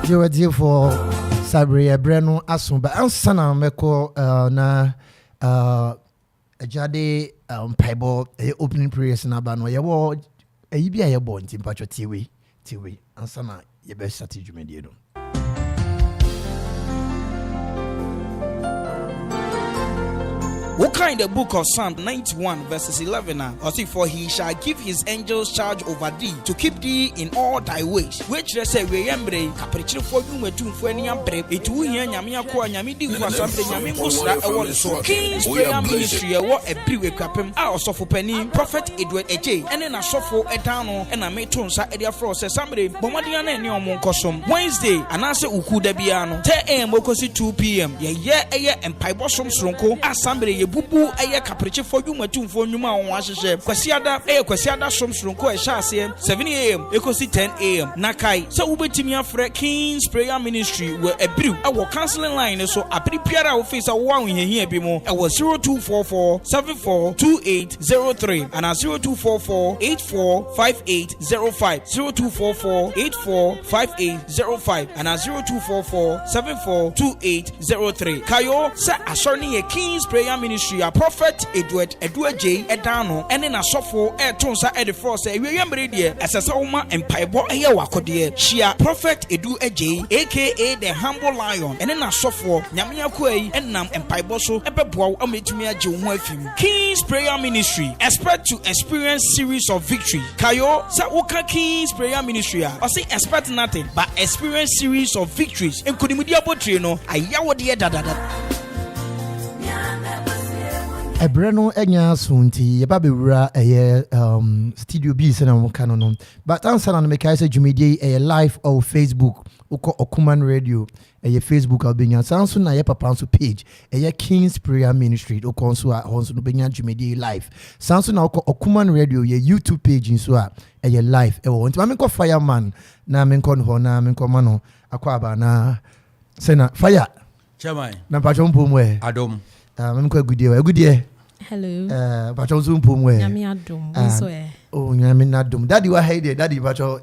Yɛwɔ sabre ɛberɛ no aso ba ansa na mɛkɔ na agya de mpaebɔ ɛyɛ opening prayers no aba no, yɛwɔ ɛyi bi a yɛbɔ, nti mpatwɔ tie wei, tie wei ansa na yɛbɛsate dwumadie no. Wokan the book of Psalm 91 verses 11 a, ɔse, "For he shall give his angels charge over thee to keep thee in all thy ways." Wei kyerɛ sɛ wieɛ mmerɛ yi, kaperekyerefoɔ dwumatumfoɔ ani abere, ɛti wohia Nyame akoa, Nyame difoɔ asamberɛ, Nyame ngosra ɛwɔ ne so. Kings Prayer Ministry ɛwɔ Abiriw Akuapem a ɔsɔfo panin Prophet Edward Agyei ɛne n'asɔfo ɛdan no ɛna meto nsa ɛde afrɛ wo sɛ saa mmerɛ yi, bɔ mmɔden ana ɛne ɔmo nkɔsom Wednesday anaasɛ Wuku da biara no 10 a.m. kɔsi 2 p.m. Yɛyɛ ɛyɛ mpaebɔ som soronko a saa mmerɛ yɛbubu ɛyɛ kaperekyefoɔ dwumatumfoɔ nnwuma a wɔn ahyehyɛ. Kwasiada ɛyɛ Kwasiada som soronko a ɛhyɛ aseɛ 7 a.m. ɛkɔsi 10 a.m. Na kae sɛ wobɛtumi afrɛ Kings Prayer Ministry wɔ Abiriw ɛwɔ counseling line no so abere biara a wofei sɛ wowɔ ahohiahia bi mu ɛwɔ 0244 74 2803 anaa 0244 84 5805, 0244 84 5805 anaa 0244 74 2803. Kayo sɛ asɔre no yɛ Kings Prayer Ministry a Prophet Edward Aduagyei ɛdan no ɛne n'asɔfo ɛɛto nsa ɛde frɛ sɛ awieyɛ mmere deɛ, ɛsɛ sɛ woma mpaebɔ ɛyɛ w'akodeɛ. Hyia Prophet Edu Agyei, aka the Humble Lion, ɛne n'asɔfoɔ. Nyame akoa yi ɛnam mpaebɔ so ɛbɛboa wo ama ɛtumi agye wo ho afi mu. Kings Prayer Ministry, expect to experience series of victory. Kayo sɛ woka Kings Prayer Ministry a, ɔse expect nothing but experience series of victories. Nkonimdi abotire no ayɛwodeɛ dadada. Ɛberɛ no anya so nti yɛba bɛwura ɛyɛ studio bi sɛna wɔka no, but ansa na no, mekae sɛ dwumadie yi ɛyɛ live ɔwɔ Facebook. Wokɔ Ɔkuman Radio ɛyɛ Facebook a, wobɛnya. Saa nso na yɛ papa nso page ɛyɛ Kings Prayer Ministry, wokɔ nso a, hɔ nso no wobɛnya dwumadie yi live. Saa nso na wokɔ Ɔkuman Radio yɛ YouTube page nso a, ɛyɛ live ɛwɔ hɔ. Nti ma menkɔ Fireman na menkɔ no hɔ na menkɔ ma no akɔ aba na sɛna fire. Chairman. Na mpatwɔ mpo mu ɛ? Adom. Ah, menkɔ Agudeɛ hɔ. Agudeɛ. Hello. Mpatwɔ nso mpo mu ɛ? Nyame adom. Ah. Nso ɛ? Oh, Nyame n'adom. Daddy wa ha yi deɛ, daddy, mpatwɔ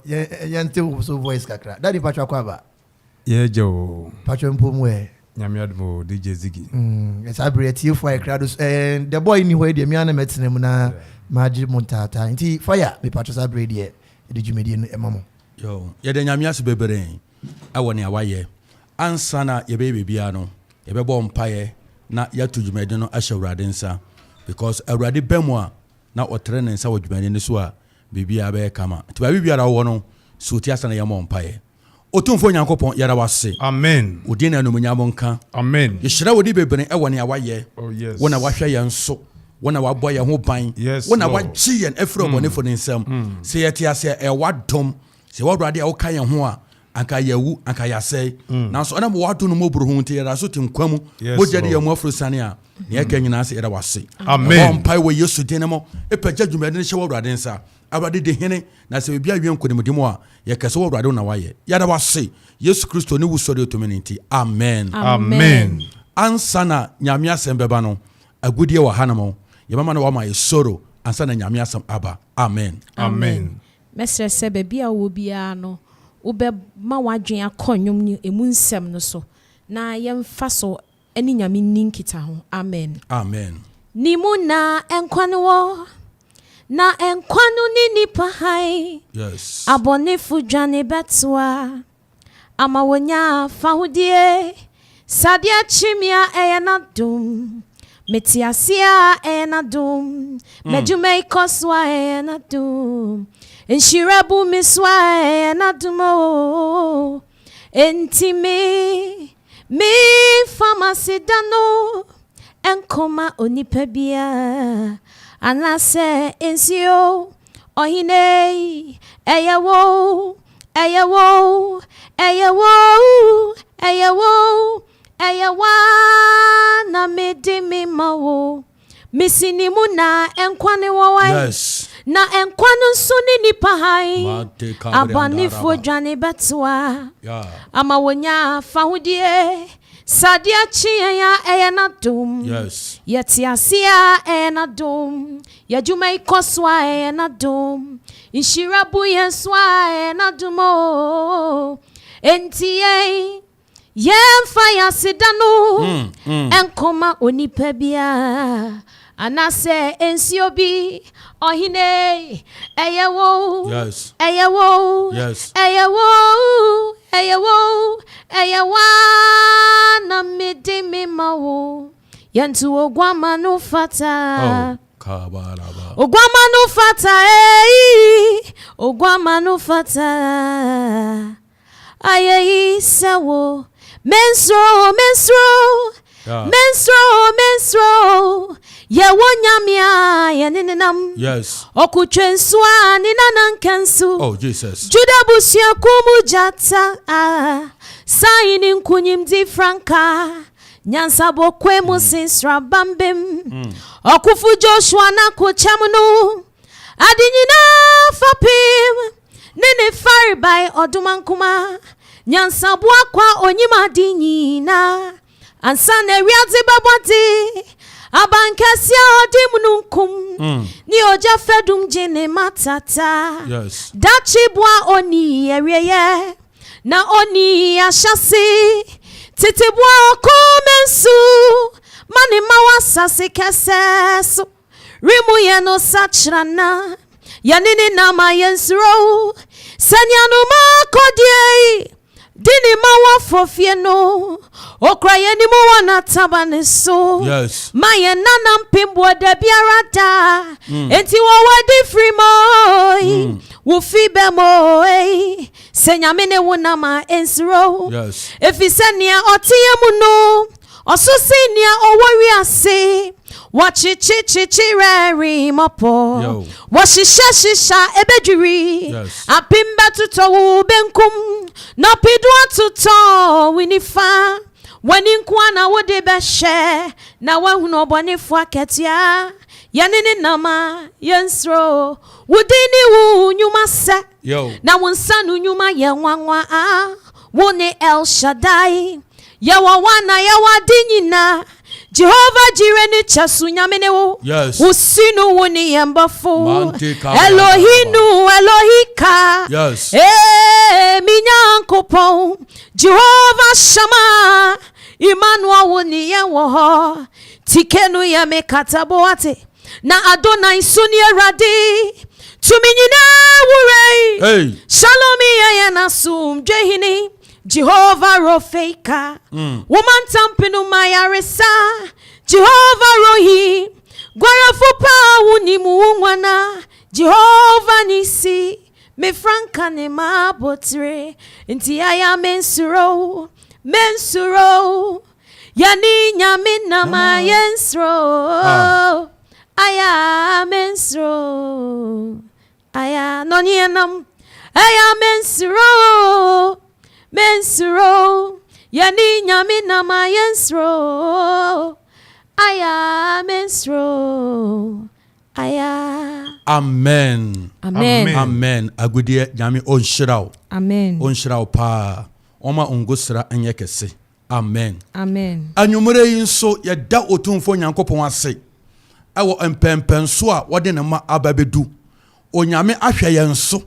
yɛnte wo so voice kakra. Daddy, mpatwɔ akɔ aba. Yɛgye o. Mpatwɔ mpo mu ɛ? Nyame adom o, DJ Ziggy. Saa bere atiefoɔ a yɛkra do so, the boy ni hɔ yi deɛ, mea na mɛtena mu na magye mo ntaataa. Nti fire, mepatwɔ, saa bere deɛ yɛde dwumadie no ɛma mo. Yo, yɛde Nyame ase bebree ɛwɔ nea wayɛ. Ansa na yɛbɛyɛ biribiara no, yɛbɛbɔ mpaeɛ na yɛato dwumadi no ahyɛ Awurade nsa, because Awurade bɛ mu a na ɔtrɛ ne nsa wɔ dwumadi no so a, biribiara bɛyɛ kama. Nti baabi biara wɔ no so ti asa na yɛmmɔ mpaeɛ. Otumfoɔ Nyankopɔn, yɛda wase. Amen. Wo din na animuonyam nka. Amen. Yɛhyira wo di bebree ɛwɔ nea wayɛ. Oh yes. Wo na wahwɛ yɛn so, wo na wabɔ yɛn ho ban, wo na Lord. wagye yɛn afiri ɔbɔnefo ne nsam. Sɛ yɛte aseɛ, ɛyɛ w'adom. Sɛ wɔwurade a woka yɛn ho a, anka yɛwu, anka yɛasɛe, nanso ɛnam w'adom no mmɔborɔ ho nti yɛda so te nkwa mu. Yes, mogya de Lord. yɛn mu aforo sane a nea ɛka nyinaa sɛ yɛda wase. Amen. Ɛbɔ mpae wɔ Yesu din no mu, ɛpagya dwumadi no hyɛ wɔ Awurade nsa. Awurade di hene, na sɛ biribi awie nkonimdi mu a, yɛkɛ sɛ wɔ Awurade wo na wayɛ. Yɛda wase Yesu Kristo ne wusɔre tumi no nti, amen. Amen. Ansa na Nyame asɛm bɛba no, agudeɛ wɔ hanom, yɛbɛma no wama yɛ soro ansa na Nyame asɛm aba. Amen. Amen. Mɛsrɛ sɛ baabi a wowɔ biara no, wobɛma w'adwene akɔ nnwom no emu nsɛm no so na yɛmfa so ne Nyame nni nkita ho. Amen. Amen. Ne mu na nkwa no wɔ, na nkwa no ne nipa hann. Abɔnefo dwane bɛtoa ama wonya fahodie. Sadeɛ kyimia ɛyɛ n'adom, mete ase a ɛyɛ n'adom, m'adwuma yi kɔ so a ɛyɛ n'adom, nhyira bu me so a ɛyɛ n'adom o. Enti me famasi da no ɛnkɔma onipa biara anaasɛ nsuo. Ɔhene yi, ɛyɛ wo, ɛyɛ wo, ɛyɛ wo, ɛyɛ wo, ɛyɛ wa na mede me ma wo. Mesi ne mu na nkwa ne wɔ wae. Na nkwa no nso ne nipa hann. Mate kabre. Abɔnefoɔ andaraba. Dwane bɛtoa ama wonya fahodie. Sadeɛ kye yɛn a, ɛyɛ n'adom. Yɛte ase a, ɛyɛ n'adom. Yɛadwuma yi kɔ so a, ɛyɛ n'adom. Nhyira bu yɛn so a, ɛyɛ n'adom o. Enti yɛn, yɛmfa yɛn aseda no nkɔma onipa biara anaasɛ nsuo bi. Ɔhene, ɛyɛ wo, ɛyɛ wo, ɛyɛ wo, ɛyɛ wo, ɛyɛ wo ara na mede mema wo. Yɛnto Oguamma no fata. Oh, Oguamma no fata, ei, Oguamma no fata. Ayeyi sɛ wo. Mensuro, mensuro, mensuro, mensuro. Yɛwɔ Nyame a yɛne ne nam. Yes. Ɔkotwe nsu a ne nana nka nsu. Oh, Jesus. Juda busuakuw mu gyata a san ne nkunyimdi frankaa. Nyansa bɔ kwan mu sen srabambem. Ɔkofo Joshua n'akokyɛm no, ade nyinaa fapem ne ne farebae ɔdomankoma. Nyansa boa kwa onyim ade nyinaa. Ansa na wiadze bɛbɔ de, abankɛse a ɔde mununkum ne ogya fadum gye ne matata. Yes. Dakye boa oni awieyɛ. Na onni ahyɛse. Tete boa ɔko me nsu ma ne mma wɔ asase kɛsɛɛ so. Remu yɛ no sakyera na yɛne ne nam a yɛnsuro. Sɛnea nnomaa akɔdeɛ yi di ne mma wɔ afɔfie no, okura yɛn anim wɔ n'ataban so. Yes. Ma yɛn nana mpemboɔ da biara da. Enti wɔwɔ adi firi mu oi, wo fi bɛ mu oi. Sɛ Nyame ne wo nam a, ensuro. Yes. Efisɛ nea ɔte yɛn mu no, ɔso sen nea ɔwɔ wiase. Wɔkyekyekyekye rɛremmɔpɔ. Yo. Wɔhyehyɛ hyehyɛ a ebedwiri. Yes. Apem bɛtotɔ wo benkum, na ɔpedu atotɔ wo nifa. W'ani nko ara na wode bɛhwɛ, na woahunu ɔbɔnefo akatua. Yɛne ne nam a, yensuro. Wo din ne wo nnwuma sɛ. Na wo nsa ano nnwuma yɛ nwanwa. Wo ne El Shaddai. Yɛwɔ wo a na yɛwɔ ade nyinaa. Jehovah Jireh ne kyɛso Nyame ne wo. Yes. Wo si no wo ne yɛn bɔfo. Mante kabra Elohinu Elohika. Yes. Ee, me Nyankopɔn. Jehovah Shammah. Emmanuel wo ne yɛn wɔ hɔ. Tikenu yɛ me kataboate. Na Adonai so ne Awurade, tumi nyinaa wura yi. Hey. Shalom yɛ yɛn asomdwe hene, Jehovah Rofeika. Wo mantampenu ma yaresa, Jehovah Rohi. Guarafo pa wo nim wo nwana, Jehovah Nisi. Me franka ne m'abotire, nti aya mensuro, mensuro. Yɛne Nyame nam a yɛnsuro. Aya mensuro. Aya na ɔne yɛn nam. Aya mensuro. Mensuro. Yɛne Nyame nam a yɛnsuro. Aya mensuro. Aya. Amen. Amen. Amen. Agudeɛ Nyame ɔnhyira wo. Amen. Ɔnhyira wo paa. Ɔma ngosra nyɛ kɛse. Amen. Amen. Anwummerɛ yi nso yɛda Otumfoɔ Nyankopɔn ase ɛwɔ mpɛnpɛnso a wɔde ne mma aba bɛdu. Onyame ahwɛ yɛn so,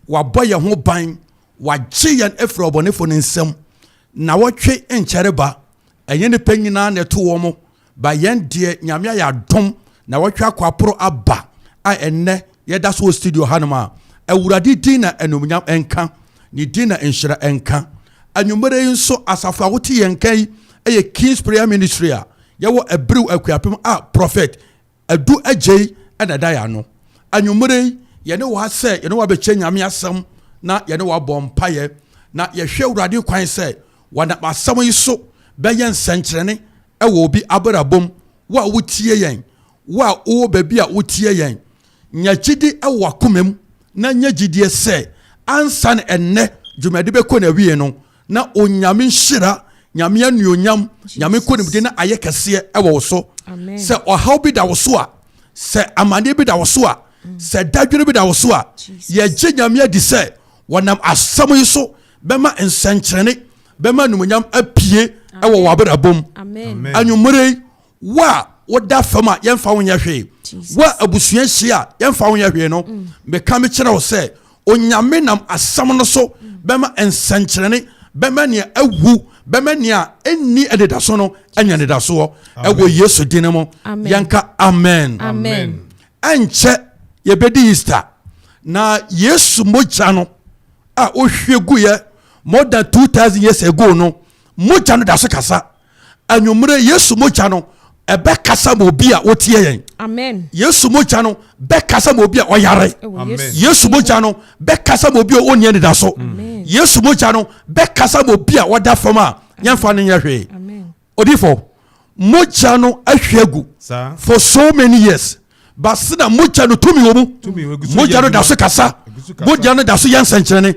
wabɔ yɛn ho ban, wagye yɛn afiri ɔbɔnefoɔ no nsam. Nawɔtwe nkyɛre ba, ɛnyɛ nnipa nyinaa na ɛto wɔn, ba yɛn deɛ Nyame ayɛ adom, nawɔtwe akɔ aporo aba a ɛnnɛ yɛda so wɔ studio hanom a, Awurade din na animuonyam nka, ne din na nhyira nka. Anwummerɛ yi nso asafo a wote yɛn nka yi yɛ King's Prayer Ministry a yɛwɔ Abiriw Akuapem a Prophet Adu Agyei na ɛda yɛn ano. Anwummerɛ yi yɛne wo ha sɛ yɛne wo abɛkyɛ Nyame asɛm na yɛne wo abɔ mpaeɛ na yɛhwɛ Awurade kwan sɛ wɔnam asɛm yi so bɛyɛ nsɛnkyerɛnne wɔ obi abrabɔ mu. Wo a wotie yɛn, wo a wowɔ baabi a wotie yɛn, nya gyidi wɔ w'akoma mu na nya gyidie sɛ ansa na ɛnnɛ dwumadi bɛkɔ n'awie no, na Onyame nhyira, Nyame anuonyam, Nyame nkonimdi na ayɛ kɛseɛ wɔ wo so. Sɛ ɔhaw bi da wo so a, sɛ amaneɛ bi da wo so a, sɛ dadwene bi da wo so a, yɛgye Nyame adi sɛ wɔnam asɛm yi so bɛma nsɛnkyerɛnne, bɛma animuonyam apue wɔ w'abrabɔ mu. Anwummerɛ yi, wo a woda fam a yɛmfa wo nyɛ hwee, wo a abusua hyia a yɛmfa wo nyɛ hwee no, meka mekyerɛ wo sɛ Onyame nam asɛm no so bɛma nsɛnkyerɛnne Bɛma nea awu, bɛma nea ɛnni anidaso no anya anidasoɔ ɛwɔ Yesu din mu. Yɛnka amen. Amen. Ɛnkyɛ yɛbɛdi Easter na Yesu mogya no a ɔhwie guiɛ more than 2000 years ago no, mogya no da so kasa. Anwummerɛ Yesu mogya no ɛbɛkasa ma obi a wotie yɛn. Amen. Yesu mogya no bɛkasa ma obi a ɔyare. Yesu mogya no bɛkasa ma obi a ɔnni anidaso. Yesu mogya no bɛkasa ma obi a ɔda fam a yɛmfa no nyɛ hwee. Odifo, mogya no ahwie agu for so many years. But sena mogya no tumi wɔ mu. Mogya no da so kasa. Mogya no da so yɛ nsɛnkyerɛnne.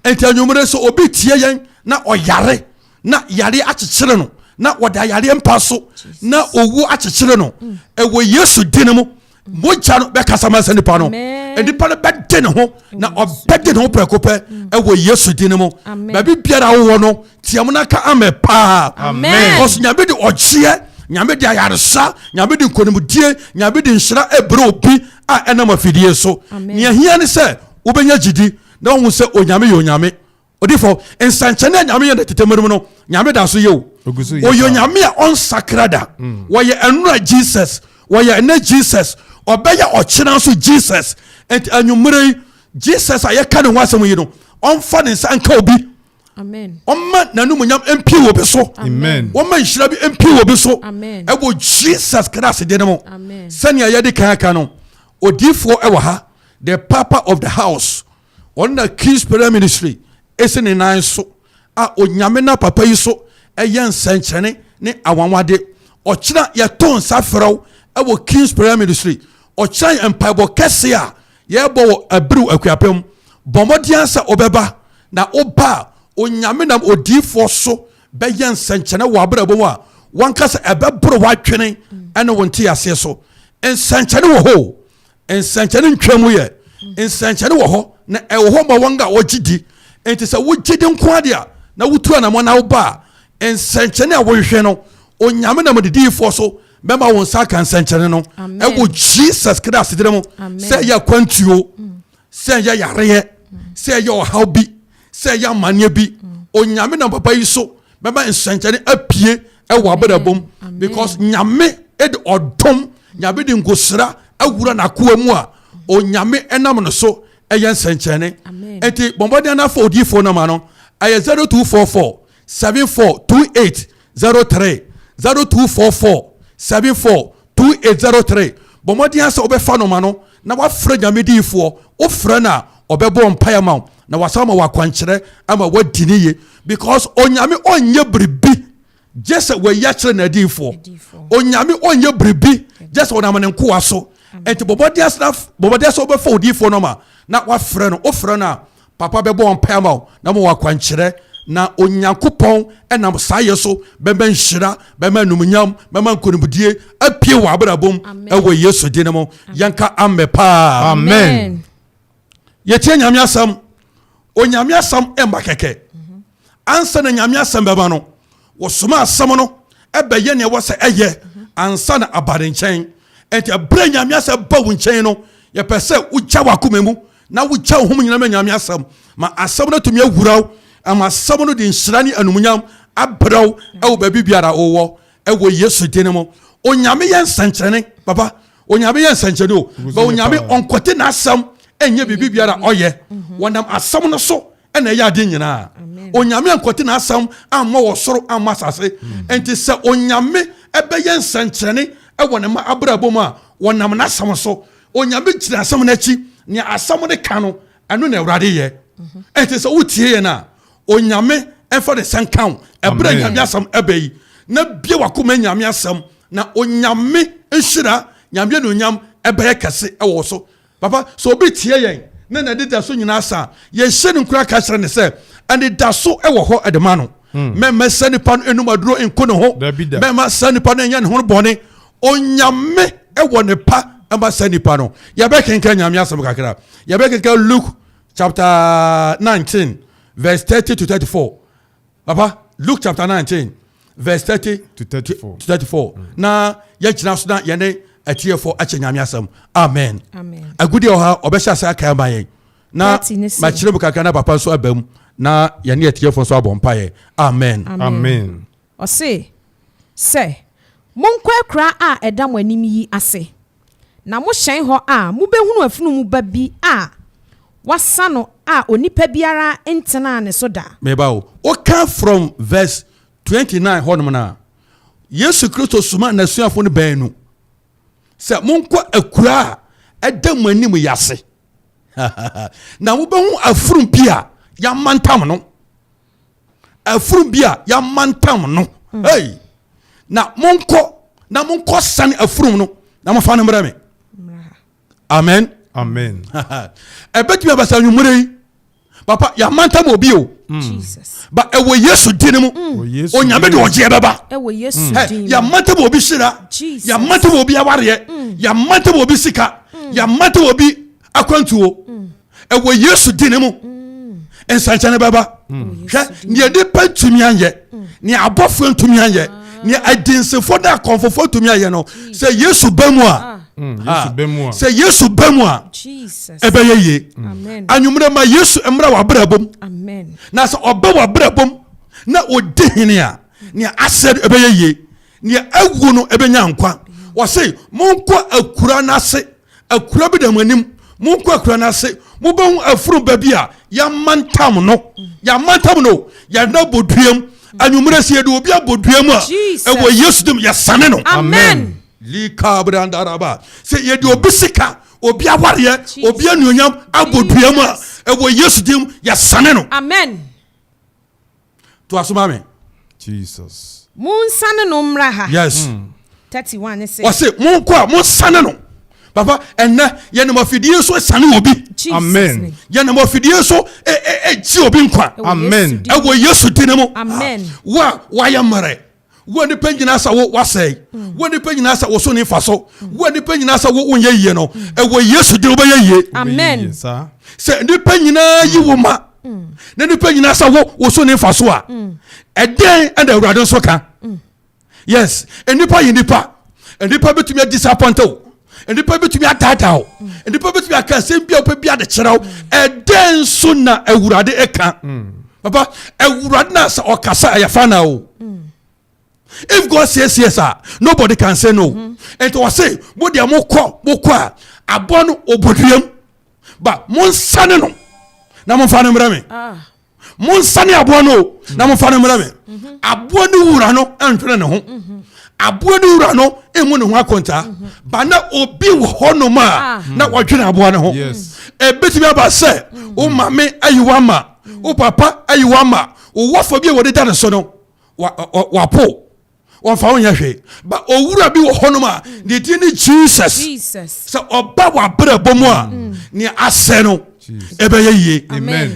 Nti anwummerɛ sɛ obi tie yɛn na ɔyare na yareɛ akyekyere no na wɔda yareɛ mpa so na owu akyekyere no ɛwɔ Yesu din mu, mogya no bɛkasa ma sɛ nipa no, nipa no bɛde ne ho na ɔbɛde ne ho prɛko pɛ ɛwɔ Yesu din mu. Baabi biara wowɔ no, tiam no aka amɛ paa, because Nyame de ɔgyeɛ, Nyame de ayaresa, Nyame de nkonimdie, Nyame de nhyira ɛbrɛ obi a ɛnam afidie so. Nea hia ne sɛ wobɛnya gyidi na wohu sɛ Onyame yɛ Onyame. Odifo, nsɛnkyɛnne a Nyame yɛ no tete mmere mu no, Nyame da so yɛ o. Ɔyɛ Onyame a ɔnsakra da. Wɔyɛ ɛnora Jesus, wɔyɛ ɛnɛ Jesus, ɔbɛyɛ ɔkyena nso Jesus. Enti anwummere yi, Jesus a yɛka ne ho asɛm yi no, ɔmfa ne nsa nka obi. Ɔmma n'anumunyam mpie wɔ obi so. Ɔmma nhyira bi mpie wɔ obi so. Ɛwɔ Jesus Christ din mu. Sɛnea yɛde kan aka no, odiifoɔ ɛwɔ ha, the papa of the house. Ɔno na King's Prayer Ministry si ne nan so a Onyame na papa yi so yɛ nsɛnkyerɛnne ne awanwade. Ɔkyena yɛto nsa frɛ wo wɔ King's Prayer Ministry. Ɔkyena yɛ mpaebɔ kɛse a yɛbɔ wɔ Abiriw Akuapem. Bɔ mmɔden ara sɛ wobɛba, na woba a, Onyame nam odiyifoɔ so bɛyɛ nsɛnkyerɛnne wɔ w'abrabɔ mu a w'ankasa ɛbɛboro w'adwene ne wo nteaseɛ so. Nsɛnkyerɛnne wɔ hɔ o. Nsɛnkyerɛnne ntwa mu yɛ nsɛnkyerɛnne wɔ hɔ, na ɛwɔ hɔ ma wɔn a wɔgye di. Enti sɛ wogye di nko ara de a, na wotu anammɔn na woba a, nsɛnkyerɛnne a wohwehwɛ no, Onyame nam ne diyifoɔ so bɛma wo nsa aka nsɛnkyerɛnne no ɛwɔ Jesus Christ din mu. Sɛ ɛyɛ akwantuo, sɛ ɛyɛ yareɛ, sɛ ɛyɛ ɔhaw bi, sɛ ɛyɛ amanneɛ bi, Onyame nam papa yi so bɛma nsɛnkyerɛnne apue ɛwɔ abrabɔ mu, because Nyame de ɔdom, Nyame de ngosra awura n'akoa mu a Onyame ɛnam no so ɛyɛ nsɛnkyerɛnne. Nti bɔnbɔden anafa odiifoɔ nɔma no ɛyɛ 0244 74 28 03, 0244 74 2803. Bɔ mmɔden ara sɛ wobɛfa nɔma no na woafrɛ Nyame diyifoɔ. Wofrɛ no a, ɔbɛbɔ mpaeɛ ama wo na wasan ama wo akwankyerɛ ama woadi ne ye, because Onyame ɔnyɛ biribi gye sɛ wayi akyerɛ n'adiyifoɔ. Onyame ɔnyɛ biribi gye sɛ ɔnam ne nkoa so. Nti bɔ mmɔden sɛ wobɛfa odiyifoɔ nɔma na woafrɛ no. Wofrɛ no a, Papa bɛbɔ mpae ama wo na ma wo akwankyerɛ, na Onyankopɔn nam saa yɛ so bɛma nhyira, bɛma anumunyam, bɛma nkonimdie apue wɔ abrabɔ mu ɛwɔ Yesu din mu. Yɛnka amen paa. Amen. Yɛtie Nyame asɛm. Onyame asɛm mma kɛkɛ. Ansa na Nyame asɛm bɛba no, wɔsoma asɛm no ɛbɛyɛ nea ɛwɔ sɛ ɛyɛ ansa na aba ne nkyɛn. Enti ɛberɛ Nyame asɛm ba wo nkyɛn no, yɛpɛ sɛ wogya w'akoma mu na wogya wo ho mu nyinaa ma Nyame asɛm, ma asɛm no atumi awura wo, ama asɛm no de nhyira ne anumunyam abrɛ wo ɛwɔ baabi biara wowɔ, ɛwɔ Yesu din mu. Onyame yɛ nsɛnkyerɛnne, papa. Onyame yɛ nsɛnkyerɛnne o, ba Onyame ɔnkɔte n'asɛm ɛnyɛ biribi biara ɔyɛ. Wɔnam asɛm no so ɛna ɛyɛ adeɛ nyinaa. Onyame ankɔte n'asɛm ammɔ wɔ soro ammɔ asase. Nti sɛ Onyame ɛbɛyɛ nsɛnkyerɛnne ɛwɔ ne ma abrabɔ mu a, wɔnam n'asɛm so. Onyame gyina asɛm no akyi. Nea asɛm no ka no, ɛno na Awurade yɛ. Ɛnti sɛ wotie yɛn a, Onyame ɛmfa ne nsa nka wo. Ɛberɛ a Nyame asɛm ɛbɛ yi, na bue w'akoma Nyame asɛm, na Onyame nhyira, Nyame anuonyam ɛbɛyɛ kɛse ɛwɔ wo so. Papa, sɛ obi tie yɛn na n'anidaso nyinaa sa a, yɛhyɛ no nkuran ka kyerɛ no sɛ anidaso wɔ hɔ de ma no. Mɛmma saa nipa no enum aduro nko ne ho. Mɛmma saa nipa no nyɛ ne ho bɔne. Onyame wɔ ne pa ma saa nipa no. Yɛbɛkenkan Nyame asɛm kakra. Yɛbɛkenkan Luke chapter 19 verse 30 to 34. Papa, Luke chapter 19 verse 30 to 34. To 34. Na yɛgyina so na yɛne atiefoɔ akyɛ Nyame asɛm. Amen. Amen. Agudi wɔ ha, ɔbɛhyɛ ase aka ama yɛn. Na 30 ne sɛ. makyerɛ mu kakra na papa nso aba mu. na yɛne atiefoɔ nso abɔ mpaeɛ. Amen. Amen. Ɔse sɛ, Monkɔ akuraa a ɛda mo anim yi ase, na mohyɛn hɔ a, mobɛhunu afunumu ba bi a wɔasa no a onipa biara ntenaa ne so da. Meba o. Woka from verse 29 hɔnom no a, Yesu Kristo somaa n'asuafo no baanu sɛ, Monkɔ akuraa a ɛda mo anim yi ase, na mobɛhu afurum bi a yɛamantam no. Afurum bi a yɛamantam no. Hey! Na monkɔ na monkɔ sane afurum no na momfa no mmrɛ me. Amen. Amen. Ɛbɛtumi aba sɛ anwummerɛ yi papa yɛamantam obi o. Ba ɛwɔ Yesu din mu. Mm. Onyame de ɔgyeɛ bɛba. Ɛwɔ Yesu mm. din mu. Yɛamantam obi hyira. Yɛamantam obi awareɛ. Mm. Yɛamantam obi sika. Yɛamantam obi akwantuo. Ɛwɔ Yesu din mu. Nsɛnkyɛnne bɛba. Hwɛ nea nipa ntumi anyɛ, nea abɔfoɔ ntumi anyɛ, nea adinsifo ne akɔmfofoɔ ntumi anyɛ no, sɛ Yesu ba mu a, ah, sɛ Yesu ba mu a, ɛbɛyɛ yie. Anwummerɛ ma Yesu mmra w'abrabɔ mu. Na sɛ ɔba w'abrabɔ mu na ɔdi hene a, nea asɛ no ɛbɛyɛ yie, nea awu no ɛbɛnya nkwa. Wɔse monkɔ akura no ase. Akura bi da mo anim, monkɔ akura no ase, mobɛhu afurum ba bi a yɛamantam no, yɛamantam no, yɛde no abɔ duam. Anwummerɛ sɛ yɛde obi abɔ duam a, ɛwɔ Yesu dim yɛsane no. Amen. Likabrandaraba. Sɛ yɛde obi sika, obi awareɛ, obi anuonyam abɔ duam a, ɛwɔ Yesu dim yɛsane no. Amen. Toa so ma me. Jesus. Monsane no mmra ha. Yes. 31 ne se. Wɔse monkɔ a monsane no. Papa ɛnɛ yɛnam afidie so sane obi. Amen. Yɛnam afidie so gye obi nkwa. Amen. Ɛwɔ Yesu din mu. Amen. Wo a wayɛ mmerɛ. Wo a nipa nyinaa sɛ wo wasɛe. Wo a nipa nyinaa sɛ wo so ne mfa so. Wo a nipa nyinaa sɛ wo wonyɛ yie no. Ɛwɔ Yesu din wobɛyɛ yie. Amen. Sɛ nipa nyinaa yi wo ma. Na nipa nyinaa sɛ wo wo so ne mfa so a. Ɛdɛn ɛna Awurade nso ka? Yes, nnipa yɛ nipa. Nnipa bɛtumi adisapɔnte wo. Nnipa bɛtumi adaadaa wo. Nnipa bɛtumi aka asɛm bi a wopɛ bi ade kyerɛ wo. Ɛdɛn nso na Awurade ɛka? Papa, Awurade na sɛ ɔkasa ɛyɛ fa na o. If God says yes a, nobody can say no. Nti ɔse, mo deɛ mokɔ, mokɔ a, aboa no ɔbɔduam. Ba, monsane no na momfa no mmerɛ me. Ah. Monsane aboa no o na momfa no mmerɛ me. Mhm. Aboa no wura no ntwene ne ho. Mhm. Aboa no wura no emu ne ho akontaa. Mhm. Ba na obi wɔ hɔnom a ah. na wɔdwene aboa no ho. Ebetumi aba sɛ wo maame ayi wo ama, wo papa ayi wo ama, wo wɔfo bi a wɔde da ne so no wapo. Wɔmfa wo nyɛ hwee. Ba owura bi wɔ hɔnom a ne din ne Jesus. Sɛ ɔba w'abrabɔ mu a, mm. nea asɛ no ɛbɛyɛ yie.